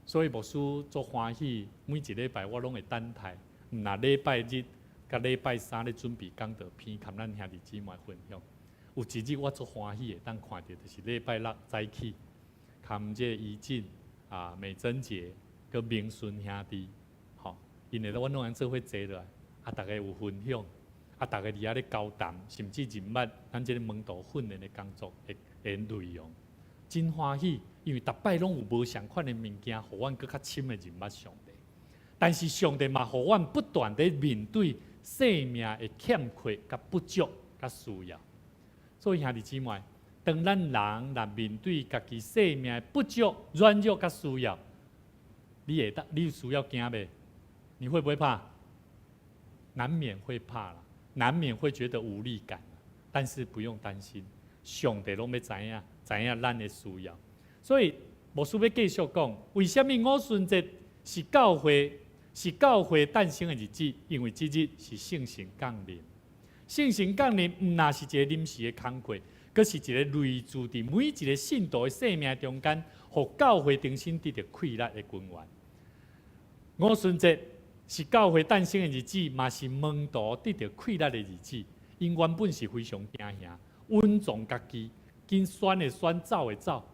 所以牧師足歡喜，每一禮拜我攏會等待，毋若禮拜日佮禮拜三咧準備講道篇，佮咱兄弟姊妹分享。有一日我足歡喜會當看著，就是禮拜六早起，含這個怡靜啊、美珍姐佮明順兄弟，吼，𪜶會阮攏通做伙坐落來，啊，逐家有分享，啊，逐家佇遐咧交談，甚至認捌咱這个門徒訓練的工作的內容，真歡喜，因為逐擺攏有無仝款的物件，予阮閣較深的認捌上帝。但是上帝嘛，予阮不斷佇面對生命的欠缺、佮不足、佮需要。所以兄弟姊妹，當咱人若面對家己生命的不足、軟弱佮需要，你會當，你有需要驚袂？你會不會怕？難免會怕啦，難免會覺得無力感。但是不用擔心，上帝攏欲知影，知影咱的需要。所以牧師欲繼續講，為啥物五旬節是教會誕生的日子？因為這日是聖神降臨。聖神降臨毋若是一個臨時的工課，閣是一個內住佇每一個信徒的生命中間，予教會重新得著氣力的根源。五旬節是教會誕生的日子，嘛是門徒得著氣力的日子。𪜶原本是非常驚嚇，隱藏家己，緊選的選，走的走。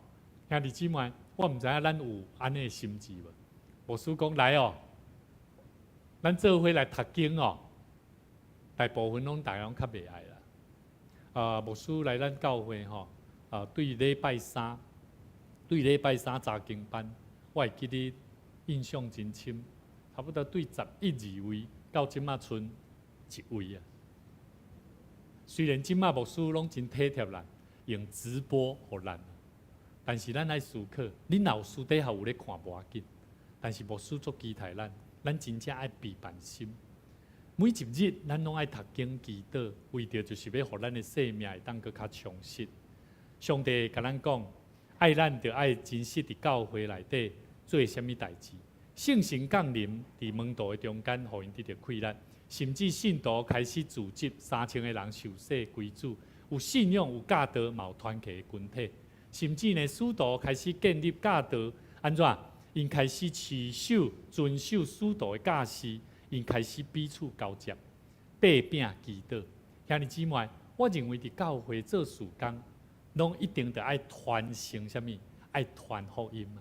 兄弟姊妹，我毋知影咱有按呢的心志無？牧師講來哦，咱做伙來讀經哦。大部分攏大家攏較袂愛啦。啊，牧師來咱教會吼，啊，對禮拜三查經班，我會記得印象真深，差不多對十一二位到這馬賰一位啊。雖然這馬牧師攏真體貼咱，用直播予咱，但是咱愛思考，恁若有私底下有咧看無要緊，但是牧師足期待咱，咱真正愛備辦心。每一日，咱攏愛讀經祈禱，為著就是欲予咱的生命會當閣較充實。上帝共咱講，愛咱著愛珍惜佇教會內底做啥物代誌。聖神降臨佇門徒的中間，予𪜶得著氣力，甚至信徒開始組織3000個人受洗歸主，有信仰、有教導、嘛有團契的群體。甚至呢，使徒開始建立教導，按怎？𪜶開始持守、遵守使徒的教示。𪜶開始彼此交接、擘餅祈禱。兄弟姊妹，我認為佇教會做事工，攏一定著愛傳承啥物？愛傳福音啊！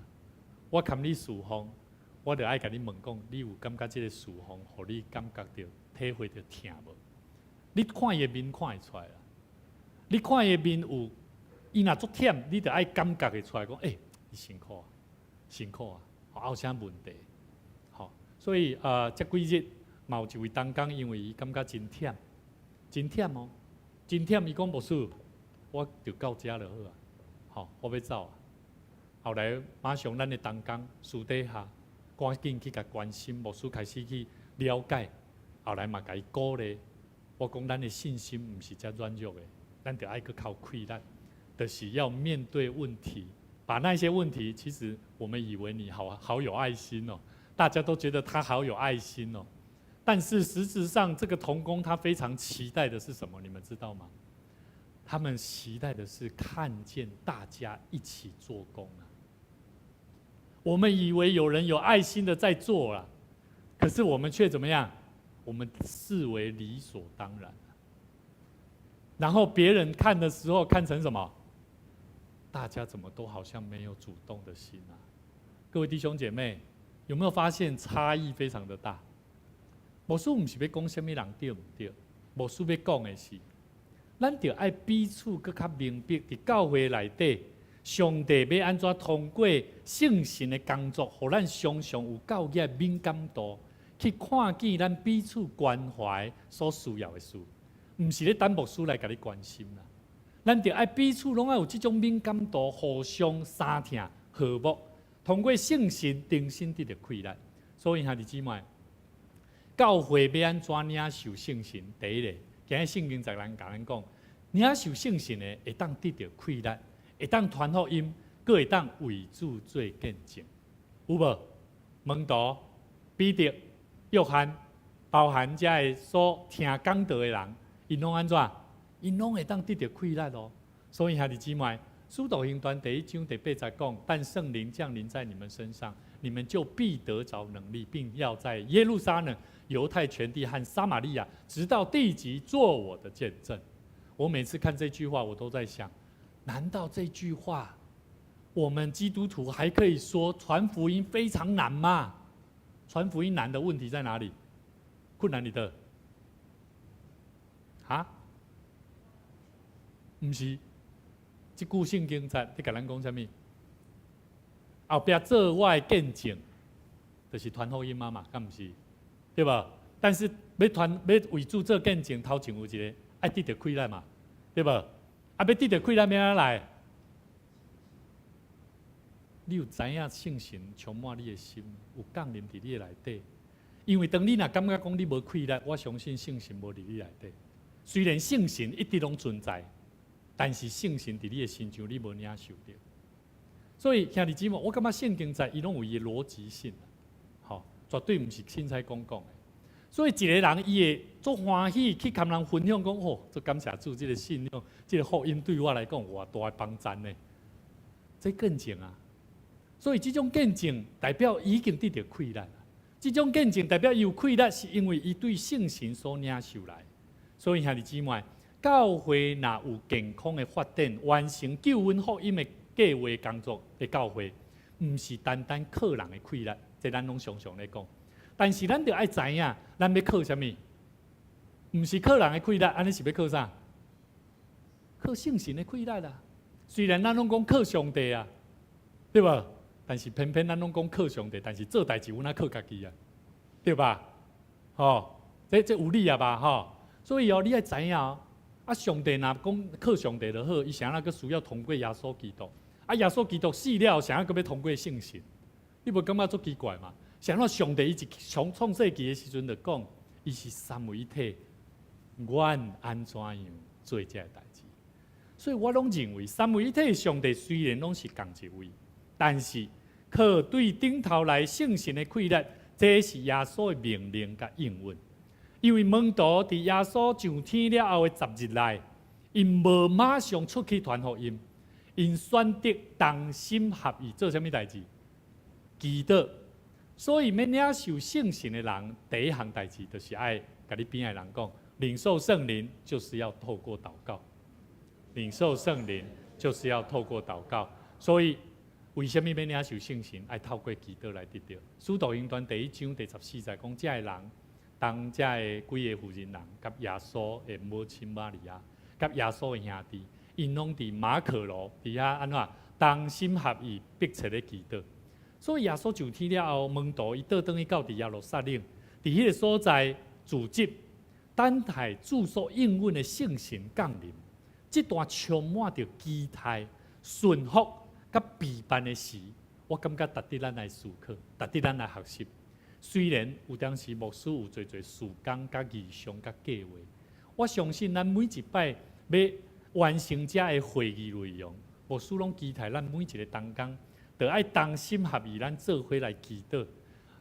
我堪你侍奉，我著愛共你問講，你有感覺這个侍奉，予你感覺著體會著疼無？你看伊的面看會出來啦。你看伊的面有，伊若足忝，你著愛感覺會出來講，欸，伊辛苦啊，辛苦啊，啊有啥問題？所以啊，這幾日嘛有一位同工，因為伊感覺真忝，真忝哦，真忝。伊講牧師，我就到遮就好啊，吼，我欲走啊。後來馬上咱的同工私底下趕緊去共關心，牧師開始去了解，後來嘛共伊鼓勵。我講咱的信心毋是遮軟弱的，咱著愛閣較有氣力，就是要面對問題，把那些問題，其實我們以為你好好有愛心哦。大家都覺得他好有愛心哦，但是實質上，這個同工他非常期待的是什麼？你們知道嗎？他們期待的是看見大家一起做工啊。我們以為有人有愛心的在做了，可是我們卻怎麼樣？我們視為理所當然。然後別人看的時候，看成什麼？大家怎麼都好像沒有主動的心啊？各位弟兄姐妹，有沒有發現差異非常的大？牧師毋是欲講啥物人對毋對，牧師欲講的是，咱著愛彼此閣較明白，佇教會內底，上帝欲按怎通過聖神的工作，予咱常常有夠額敏感度，去看見咱彼此關懷所需要的事，毋是咧等牧師來共你關心啦。咱著愛彼此攏愛有這種敏感度，互相相疼和睦，通過聖神重新得著氣力。所以兄弟姊妹，教會欲按怎領受聖神？第一个，今日聖經節咱共咱講，領受聖神的會當得著氣力，會當傳福音，閣會當為主做見證，有無？門徒彼得、約翰，包含遮个所聽講道的人，𪜶攏按怎？𪜶攏會當得著氣力哦。所以兄弟姊妹，使徒行傳第一章第八節講：但聖靈降臨在你們身上，你們就必得著能力，並要在耶路撒冷、猶太全地和撒瑪利亞，直到地極，做我的見證。我每次看這句話，我都在想：難道這句話，我們基督徒還可以說傳福音非常難嗎？傳福音難的問題在哪裡？困難你的？啊？毋是，這句聖經節，咧共咱講啥物？後壁做我的見證，就是傳福音啊嘛，敢毋是？對無？但是欲傳欲為主做見證，頭前有一个愛得著氣力嘛，對無？啊，欲得著氣力欲按怎來？你有知影聖神充滿你的心，有降臨佇你的內底。因為當你若感覺講你無氣力，我相信聖神無佇你內底。雖然聖神一直攏存在，但是聖神佇你的身上，你無領受著。所以兄弟姊妹，我感覺聖經在伊攏有伊的邏輯性，吼，絕對毋是凊彩講講的。所以一個人伊會足歡喜去共人分享講，哦，足感謝主，這个信仰，這个福音對我來講有偌大的幫贊呢。這見證啊，所以這種見證代表已經得著氣力。這種見證代表伊有氣力，是因為伊對聖神所領受來。所以兄弟姊妹，教會若有健康的發展，完成救恩福音的計劃工作的教會，毋是單單靠人的氣力，這咱攏常常咧講。但是咱著愛知影，咱欲靠啥物？毋是靠人的氣力，按呢是欲靠啥？靠聖神的氣力啦。雖然咱攏講靠上帝啊，對無？但是偏偏咱攏講靠上帝，但是做代誌阮仔靠家己啊，對吧？吼，這有理啊吧？吼，所以哦，你愛知影哦，啊，上帝若講靠上帝就好，伊啥人閣需要通過耶穌基督？啊，耶穌基督死了，啥人閣欲通過聖神？你無感覺足奇怪嗎？啥人上帝伊一從創世紀的時陣就講，伊是三位一體，阮按怎樣做這个代誌？所以我攏認為三位一體上帝雖然攏是仝一位，但是靠對頂頭來聖神的氣力，這是耶穌的命令佮應允。因為門徒佇耶穌上天了後的十日內，𪜶無馬上出去傳福音，𪜶選擇同心合意做啥物代誌？祈禱。所以，欲領受聖神的人，第一項代誌就是愛共你邊仔的人講，領受聖靈就是要透過禱告。領受聖靈就是要透過禱告。所以，為啥物欲領受聖神？愛透過祈禱來得著。使徒行傳第一章第十四節講，遮个人，當遮个幾个婦人人，佮耶穌的母親瑪利亞，佮耶穌的兄弟，𪜶攏佇馬可樓佇遐按怎同心合意，迫切咧祈禱。所以耶穌上天了後，門徒伊倒轉去到佇耶路撒冷，佇彼个所在聚集，等待主所應允的聖神降臨。這段充滿著期待、順服佮備辦的時，我感覺值得咱來思考，值得咱來學習。雖然有當時牧師有濟濟事工、佮異象、佮計劃，我相信咱每一擺欲完成遮个會議內容，牧師攏期待咱每一个同工，著愛同心合意，咱做伙來祈禱。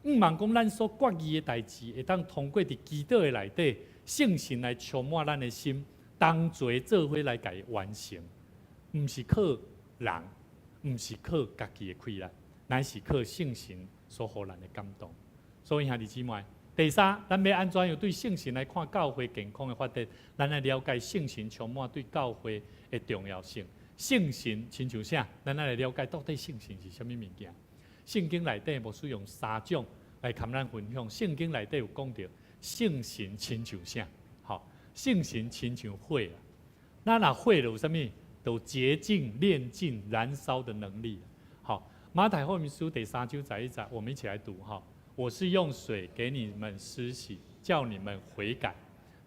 向望講咱所決議的代誌，會當通過佇祈禱的內底，聖神來充滿咱的心，同齊做伙來共伊完成。毋是靠人，毋是靠家己的氣力，乃是靠聖神所予咱的感動。所以兄弟姊妹，第三，咱欲按怎樣對聖神來看教會健康的發展，咱來了解聖神充滿對教會的重要性。聖神親像啥？咱來了解到底聖神是啥物物件。聖經內底牧師用三種來共咱分享。聖經內底有講著聖神親像啥？吼，聖神親像火啊。咱若火就有啥物？有潔淨、煉淨、燃燒的能力。好，馬太福音書第三章十一節，我們一起來讀哈。我是用水給你們施洗，叫你們悔改。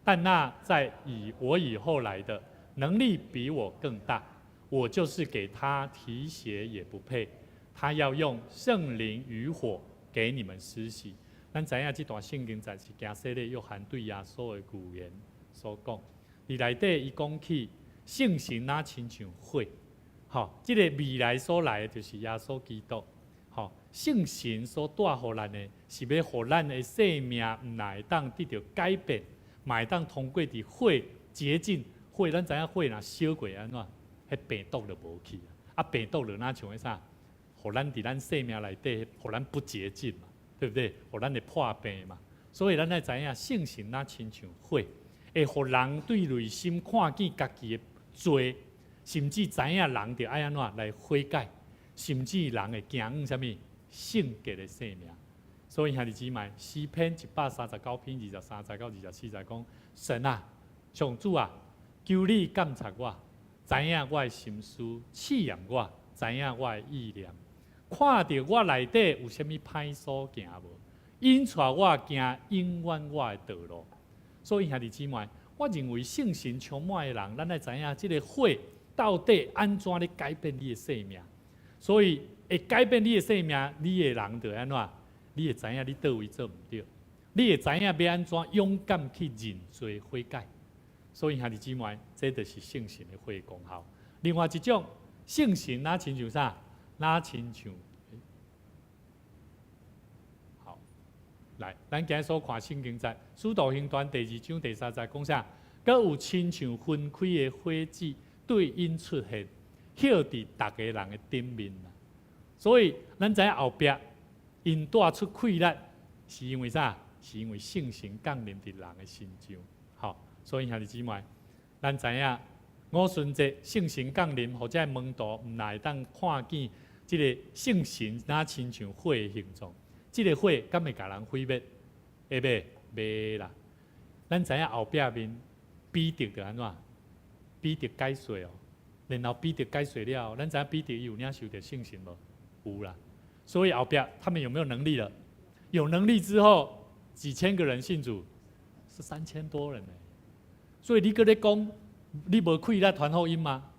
但那在以我以後來的，能力比我更大，我就是給他提鞋也不配。他要用聖靈與火給你們施洗。咱知影這段聖經節是行洗禮約翰對耶穌的預言所講。佇內底伊講起聖神若親像火，吼，這個未來所來的就是耶穌基督。吼，聖神所帶予咱的，是欲予咱的生命毋但會當得著改變，嘛會當通過佇火潔淨火，咱知影火若燒過按怎，彼病毒就無去啊，病毒就若像彼啥，予咱佇咱生命內底，予咱不潔淨嘛，對不對？予咱會破病嘛。所以咱愛知影聖神若親像火，會予人對內心看見家己的罪，甚至知影人著愛按怎來悔改，甚至人會行往啥物聖潔的生命。所以兄弟姊妹，詩篇139篇23節到24節講：神啊，上主啊，求你鑒察我，知影我的心思，試驗我，知影我的意念，看著我內底有啥物歹所行無，引帶我行永遠我的道路。所以兄弟姊妹，我認為聖神充滿的人，咱愛知影這個火到底按怎咧改變你的生命。所以會改變你的生命，你的人就按怎？你會知影你佗位做毋對，你會知影欲按怎勇敢去認罪悔改。所以兄弟姊妹，這就是聖神的火的功效。另外一種聖神，若親像啥？若親像，好，來，咱今日所看聖經節，使徒行傳第二章第三節講啥？閣有親像分開的火舌對𪜶出現，歇佇逐个人的頂面。所以咱知影後壁𪜶帶出氣力，是因為啥？是因為聖神降臨佇人的身上。好，所以兄弟姊妹，咱知影五旬節聖神降臨，予這門徒毋但會當看見這個聖神若親像火的形狀，這個火敢會共人毀滅？會袂？袂啦。咱知影後壁面彼得就按怎？彼得解說哦，然後彼得解說了後，咱知影彼得伊有領受著聖神無？有啦。所以後壁他們有沒有能力了？有能力之後，幾千個人信主，是3000多人呢。所以你閣咧講，你無氣力傳福音嗎？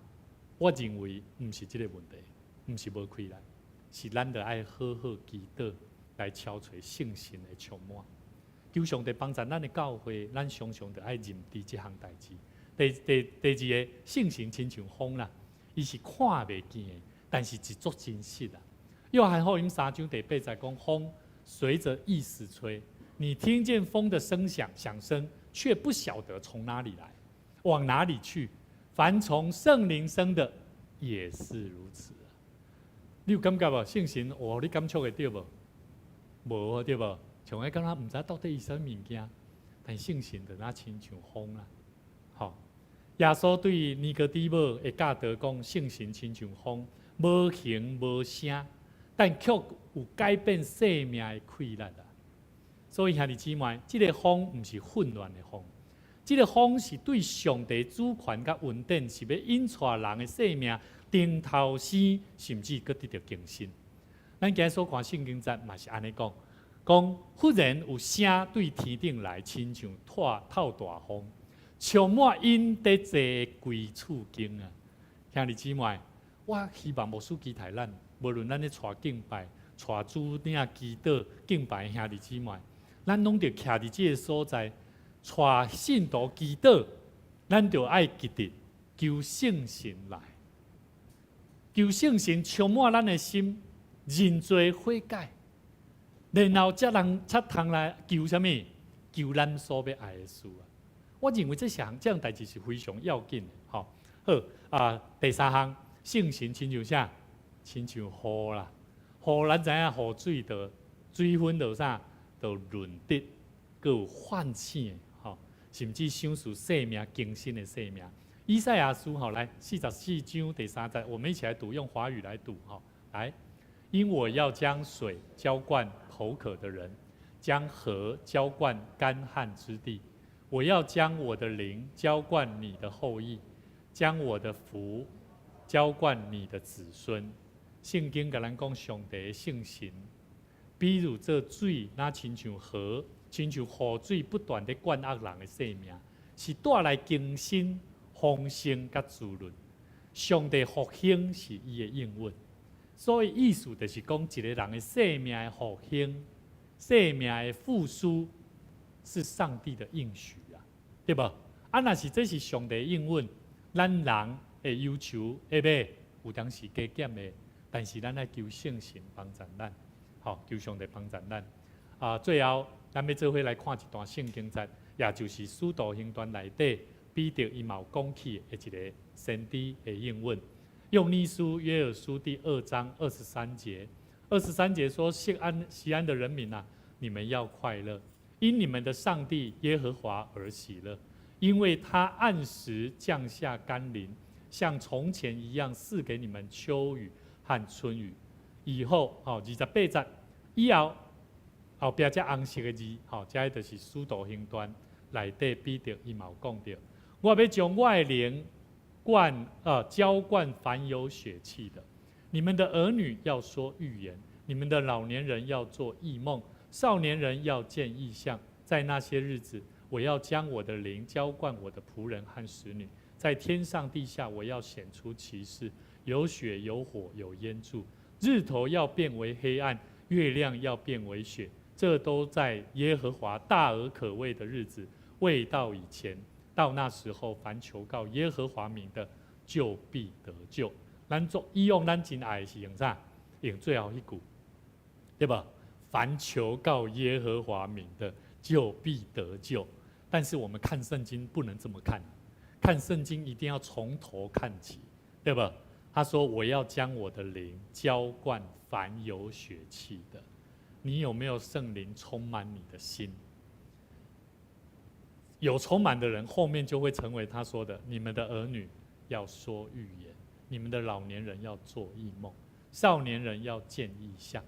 我認為毋是這個問題，毋是無氣力，是咱著愛好好祈禱來敲揣聖神的充滿。求上帝幫助咱的教會，咱常常著愛認知這項代誌。第二個，聖神親像風啦，伊是看袂見的，但是是足真實啊。約翰福音三章第八節講，風隨着意思吹，你聽見風的聲響響聲，卻不曉得從哪裡來，往哪裡去。凡從聖靈生的，也是如此。你有感覺無？聖神有予你感觸會著無？無對無？像彼感覺毋知到底伊啥物件，但聖神就若親像風啦。吼，耶穌對尼哥底母的教導講，聖神親像風，無形無聲，但卻有改變生命的氣力啊！所以兄弟姊妹，這個風毋是混亂的風，這個風是對上帝主權佮恩典，是欲引帶人的生命重頭生，甚至閣得著更新。咱今日所看聖經節嘛是按呢講，講忽然有聲對天頂來，親像透大風，充滿𪜶佇坐的歸處間啊！兄弟姊妹，我希望牧師期待咱，無論咱咧帶敬拜、帶主領祈禱敬拜的兄弟姊妹，咱攏著徛佇這個所在，帶信徒祈禱，咱著愛記得求聖神來，求聖神充滿咱的心，認罪悔改。然後才人才通來求啥物？求咱所欲愛的事啊！我認為這項這樣代誌是非常要緊的，吼。好啊，第三項，聖神親像啥？親像雨啦，雨咱知影雨水就水分就啥？就潤澤，閣有喚醒的，吼，甚至賞賜生命更新的生命。以賽亞書吼，來44章第3節，我們一起來讀，用華語來讀，吼，來，因我要將水澆灌口渴的人，將河澆灌乾旱之地。我要將我的靈澆灌你的後裔，將我的福澆灌你的子孫。聖經共咱講上帝的聖神，比如這水，若親像河，親像雨水不斷地灌壓人的生命，是帶來更新、豐盛佮滋潤。上帝復興是伊的應允，所以意思就是講，一個人的生命的復興、生命的復甦，是上帝的應許啊，對無？啊，若是這是上帝應允，咱人會要求會欲有當時加減的，但是咱愛求聖神幫助咱，吼，求上帝幫助咱。啊，最後咱欲做伙來看一段聖經節，也就是使徒行傳內底彼得伊嘛有講起的一個先知的應允。約尼書約珥書第二章二十三節，二十三節說：錫安錫安的人民啊，你們要快樂，因你們的上帝耶和華而喜樂，因為他按時降下甘霖，像從前一樣賜給你們秋雨和春雨。以後，吼，28節以後，後壁這紅色的字，吼，這个就是使徒行傳內底彼得伊嘛有講著，我欲將我的靈澆灌凡有血氣的，你們的兒女要說預言，你們的老年人要做異夢，少年人要見異象。在那些日子，我要將我的靈澆灌我的僕人和使女，在天上地下，我要顯出奇事，有血有火有煙柱，日頭要變為黑暗，月亮要變為血，這都在耶和華大而可畏的日子未到以前。到那時候，凡求告耶和華名的，就必得救。咱做以往咱真愛是用啥？用最後彼句，對無？凡求告耶和華名的，就必得救。但是我們看聖經不能這麼看，看聖經一定要從頭看起，對無？他說：“我要將我的靈澆灌凡有血氣的。”你有沒有聖靈充滿你的心？有充滿的人，後面就會成為他說的：你們的兒女要說預言，你們的老年人要做異夢，少年人要見異象。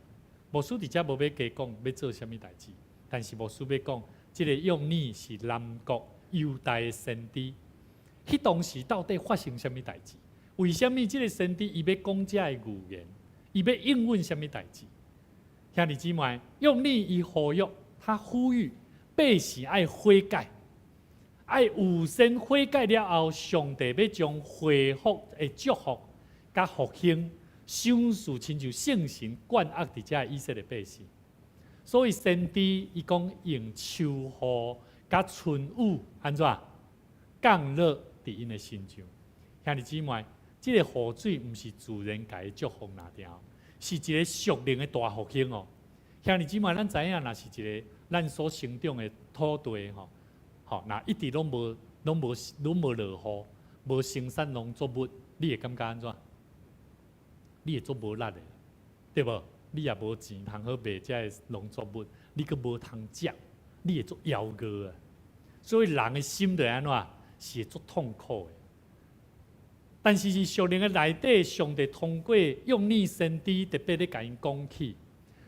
牧師佇遮無欲加講欲做啥物代誌，但是牧師欲講，這个約尼是南國猶大的先知。彼當時到底發生啥物代誌？為啥物這个先知伊欲講這个預言？伊欲應允啥物代誌？兄弟姊妹，約尼伊呼籲，他呼籲百姓愛悔改。愛有先悔改了後，上帝欲將恢復的祝福佮復興，賞賜親像聖神灌壓佇遮以色列百姓。所以先知伊講用秋雨佮春雨按怎降落佇𪜶的身上。兄弟姊妹，這个雨水毋是自然界的祝福爾爾，是一个屬靈的大復興哦。兄弟姊妹，咱知影，若是一个咱所生長的土地吼。吼，若一直攏無落雨，無生產農作物，你會感覺按怎？你會足無力的，對無？你也無錢通好賣這个農作物，你閣無通食，你會足枵餓啊！所以人的心就按怎？是會足痛苦的。但是佇屬靈的內底，上帝通過約尼先知特別咧共𪜶講起，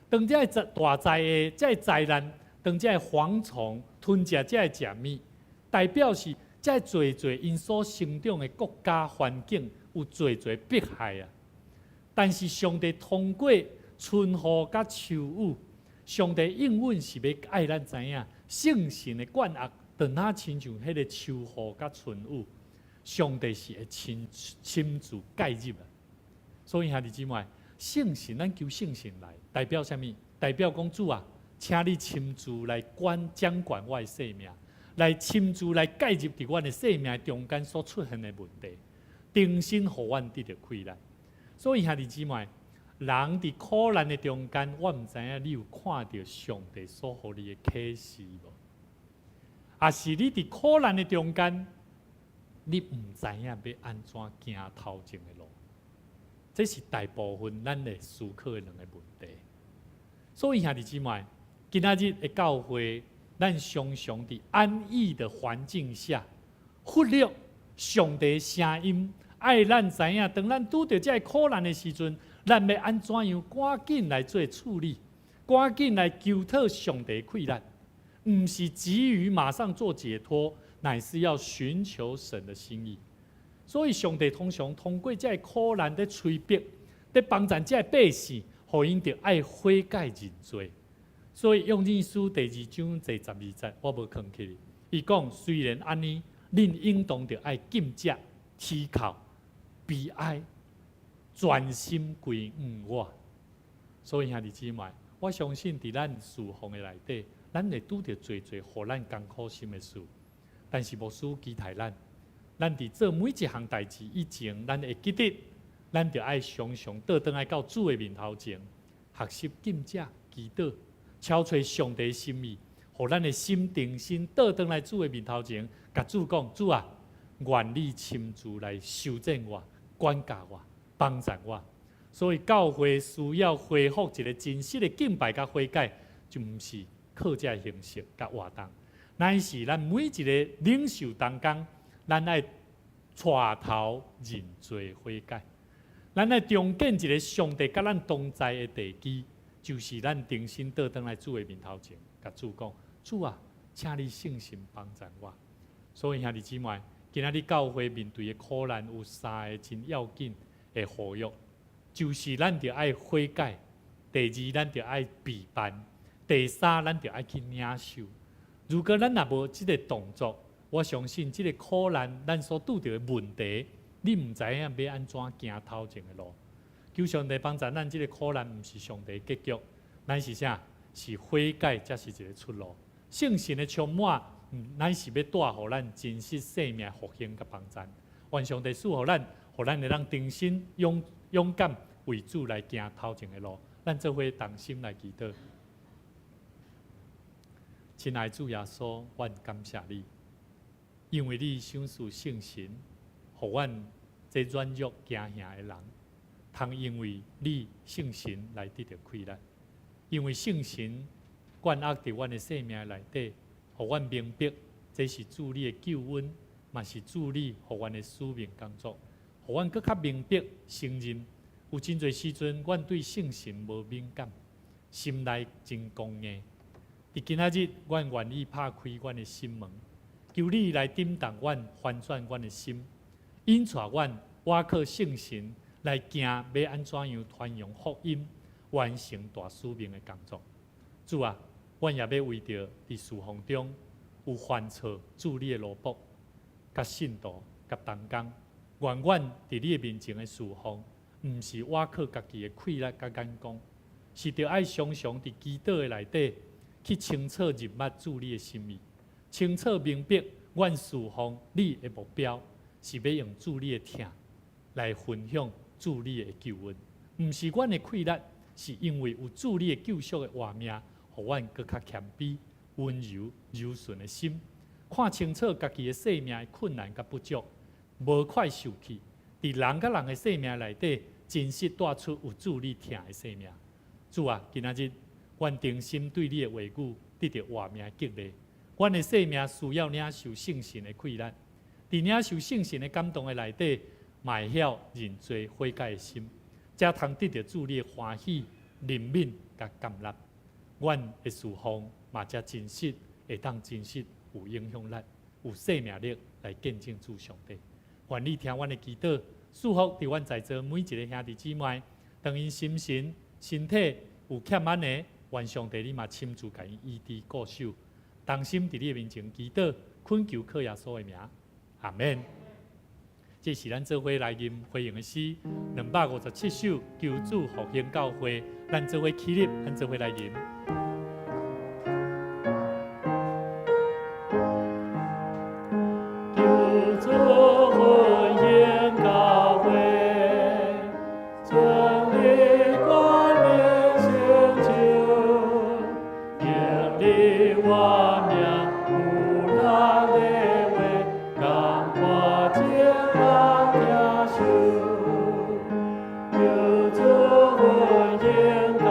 當這个大災的這个災難，當這个蝗蟲吞食這个食物，代表是這濟濟𪜶所生長的國家環境有濟濟迫害啊。但是上帝通過春雨佮秋雨，上帝應允是欲愛咱知影，聖神的灌壓，就若親像彼个秋雨佮春雨，上帝是會親自介入啊。所以兄弟姊妹，聖神咱求聖神來，代表啥物？代表講主啊，請你親自來管掌管我的生命，來親自來介入佇阮的生命中間所出現的問題，重新予阮得著氣力。所以兄弟姊妹，人佇苦難的中間，我毋知影你有看著上帝所予你的啟示無？抑是你佇苦難的中間，你毋知影欲按怎行頭前的路？這是大部分咱會思考的兩個問題。所以兄弟姊妹，今仔日的教會，咱常常佇安逸的環境下，忽略上帝聲音，愛咱知影，當咱拄著這个苦難的時陣，咱欲按怎樣趕緊來做處理，趕緊來求討上帝氣力，毋是急於馬上做解脫，乃是要尋求神的心意。所以上帝通常通過這个苦難的催逼，咧幫助這个百姓，予𪜶著愛悔改認罪。所以約珥書第二章第十二節，我無囥起。伊講雖然按呢，恁應當著愛禁食、啼哭、悲哀，專心歸向我。所以兄弟姊妹，我相信佇咱侍奉的內底，咱會拄著濟濟予咱艱苦心的事。但是牧師期待咱，咱佇做每一項代誌以前，咱會記得，咱著愛常常倒轉來到主的面頭前，學習禁食、祈禱，敲揣上帝心意，予咱的心定心倒轉來主的面頭前，共主講：主啊，願你親自來修正我、管教我、幫助我。所以教會需要恢復一個真實的敬拜佮悔改，就毋是靠這個形式佮活動，乃是咱每一個領袖同工，咱愛帶頭認罪悔改，咱愛重建一個上帝佮咱同在的地基，就是咱重新倒轉來主的面頭前，共主講：主啊，請你聖神幫助我。所以兄弟姊妹，今仔日教會面對的苦難有三个真要緊的呼籲，就是咱著愛悔改；第二，咱著愛備辦；第三，咱著愛去領受。如果咱若無這个動作，我相信這个苦難，咱所拄著的問題，你毋知影欲按怎行頭前的路。求上帝幫助咱，這个苦難毋是上帝結局，乃是啥？是悔改，才是一个出路。聖神的充滿，乃是欲帶予咱真實生命復興佮幫助。願上帝賜予咱，予咱會當重新勇勇敢為主來行頭前的路。咱做伙同心來祈禱。親愛主耶穌，阮感謝你，因為你賞賜聖神，予阮這軟弱驚嚇的人，通因為你聖神來得著氣力，因為聖神灌壓佇阮的生命內底，予阮明白這是主你的救恩，嘛是主你予阮的使命工作，予阮閣較明白承認，有真濟時陣，阮對聖神無敏感，心內真剛硬。佇今仔日，阮願意拍開阮的心門，求你來震動阮、翻轉阮的心，引帶阮倚靠聖神來行，欲按怎樣傳揚福音，完成大使命的工作。主啊，阮也欲為著佇侍奉中有犯錯，主你的奴僕、佮信徒、佮同工，願阮佇你的面前的侍奉，毋是倚靠家己的氣力佮眼光，是著愛常常佇祈禱的內底，去清楚認捌主你的心意，清楚明白阮侍奉你的目標是欲用主你的疼來分享主你的救恩，毋是阮的氣力，是因為有主你的救贖的活命，予阮閣較謙卑、溫柔、柔順的心，看清楚家己的生命的困難佮不足，無快受氣，佇人佮人的生命內底，真實帶出有主你疼的生命。主啊，今仔日，阮誠心對你的話語得著活命激勵，阮的生命需要領受聖神的氣力，佇領受聖神的感動的內底，嘛會曉認罪悔改的心，才通得著主你的歡喜、憐憫佮甘納。阮的侍奉嘛才真實，會當真實有影響力、有生命力來見證主上帝。願你聽阮的祈禱，賜福佇阮在座每一个兄弟姊妹，當𪜶心神、身體有欠安的，願上帝你嘛親自共𪜶醫治顧守，同心佇你的面前祈禱，懇求靠耶穌的名，阿門。這是咱做伙來吟回應的詩，257首，求主復興教會，咱做伙起立，咱做伙來吟。求主復興教會，全力關主恩应教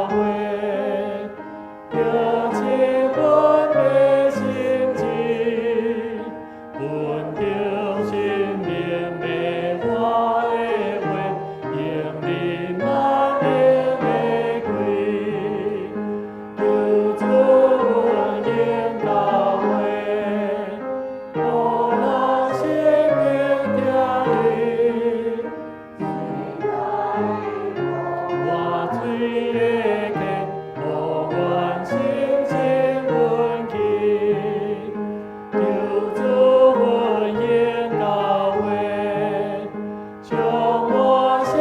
会，着这份的心志，本着生命的活的话，用你万能的气，求主恩应教会，予人生命疼你。活水的溪，予阮心情稳去。求主恩应教会，将我信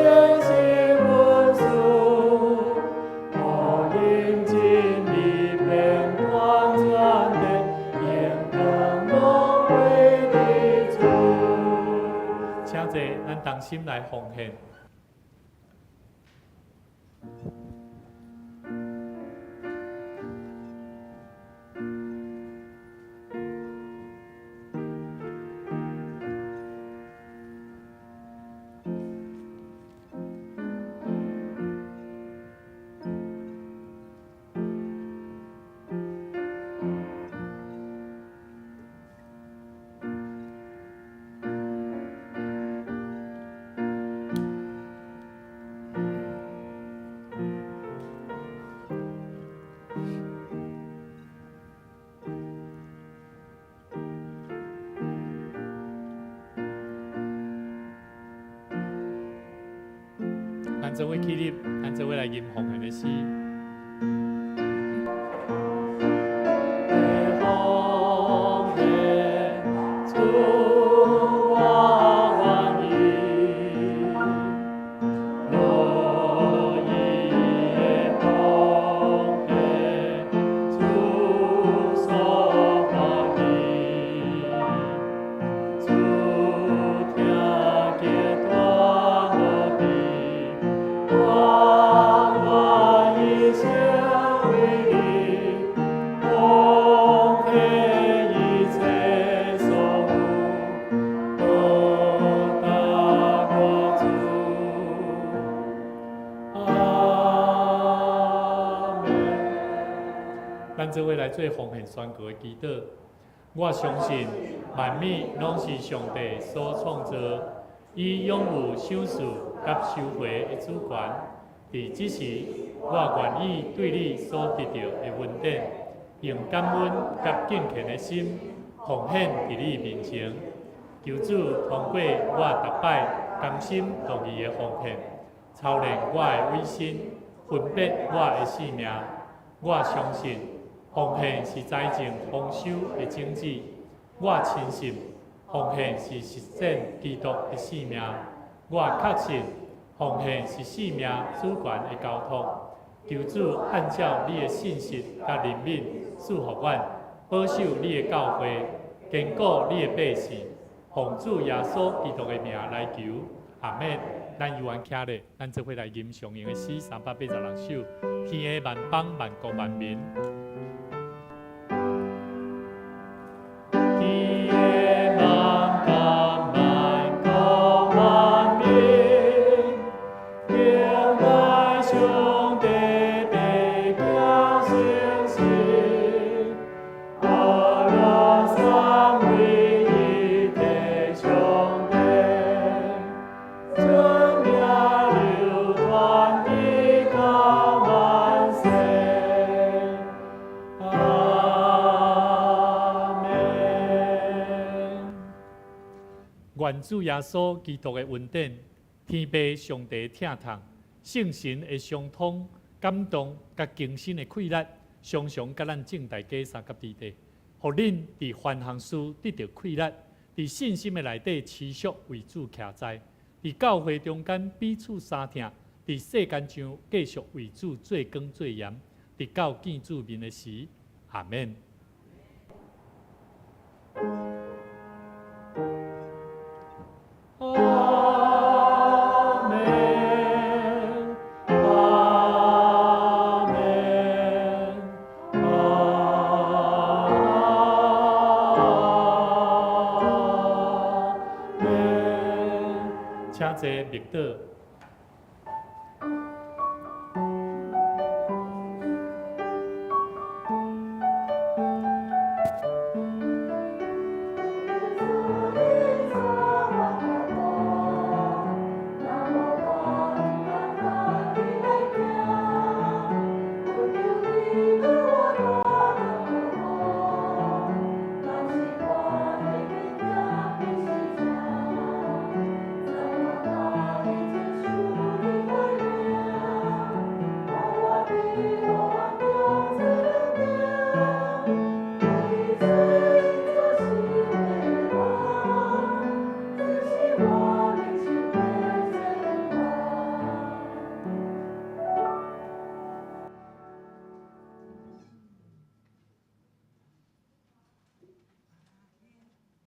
心恩赐，予因真理变完全的，荣光拢归你主。请坐，咱同心來奉獻。咱做伙起立，咱做伙來吟奉獻的詩。奉獻主，我願意，樂意的奉獻，主所歡喜，主聽見大無比，我願意成為你，奉獻一切所有，報答我主。阿們。咱做伙來做奉獻宣告的祈禱。我相信萬物攏是上帝所創造，伊擁有賞賜佮收回的主權。佇這時，我願意對你所得著的恩典，用感恩佮敬虔的心奉獻佇你面前。求主通過我逐擺甘心樂意的奉獻，操練我的委身，分別我的性命。我相信奉獻是財政豐收的種子。我深信奉獻是實踐基督的使命。我確信奉獻是生命主權的交託。求主按照你的信實佮憐憫賜予阮，保守你的教會，堅固你的百姓。奉主耶穌基督的名來求，阿們。咱猶原徛咧，咱做伙來吟上用的詩386首，天的萬邦萬國萬民。天的萬邦萬國萬民，敬拜上帝，白行誠實，阿羅三位一體上帝，尊名流傳直到萬世。阿們。願主耶穌基督的恩典、天父上帝的疼痛、聖神的相通、感動佮更新的氣力，常常佮咱眾大家相佮佇底，予恁佇凡項事得著氣力，佇信心的內底持續為主徛在，佇教會中間彼此相疼，佇世間上繼續為主做光做鹽，直到見主面的時，阿們。阿們，阿們，阿們。請坐，默禱。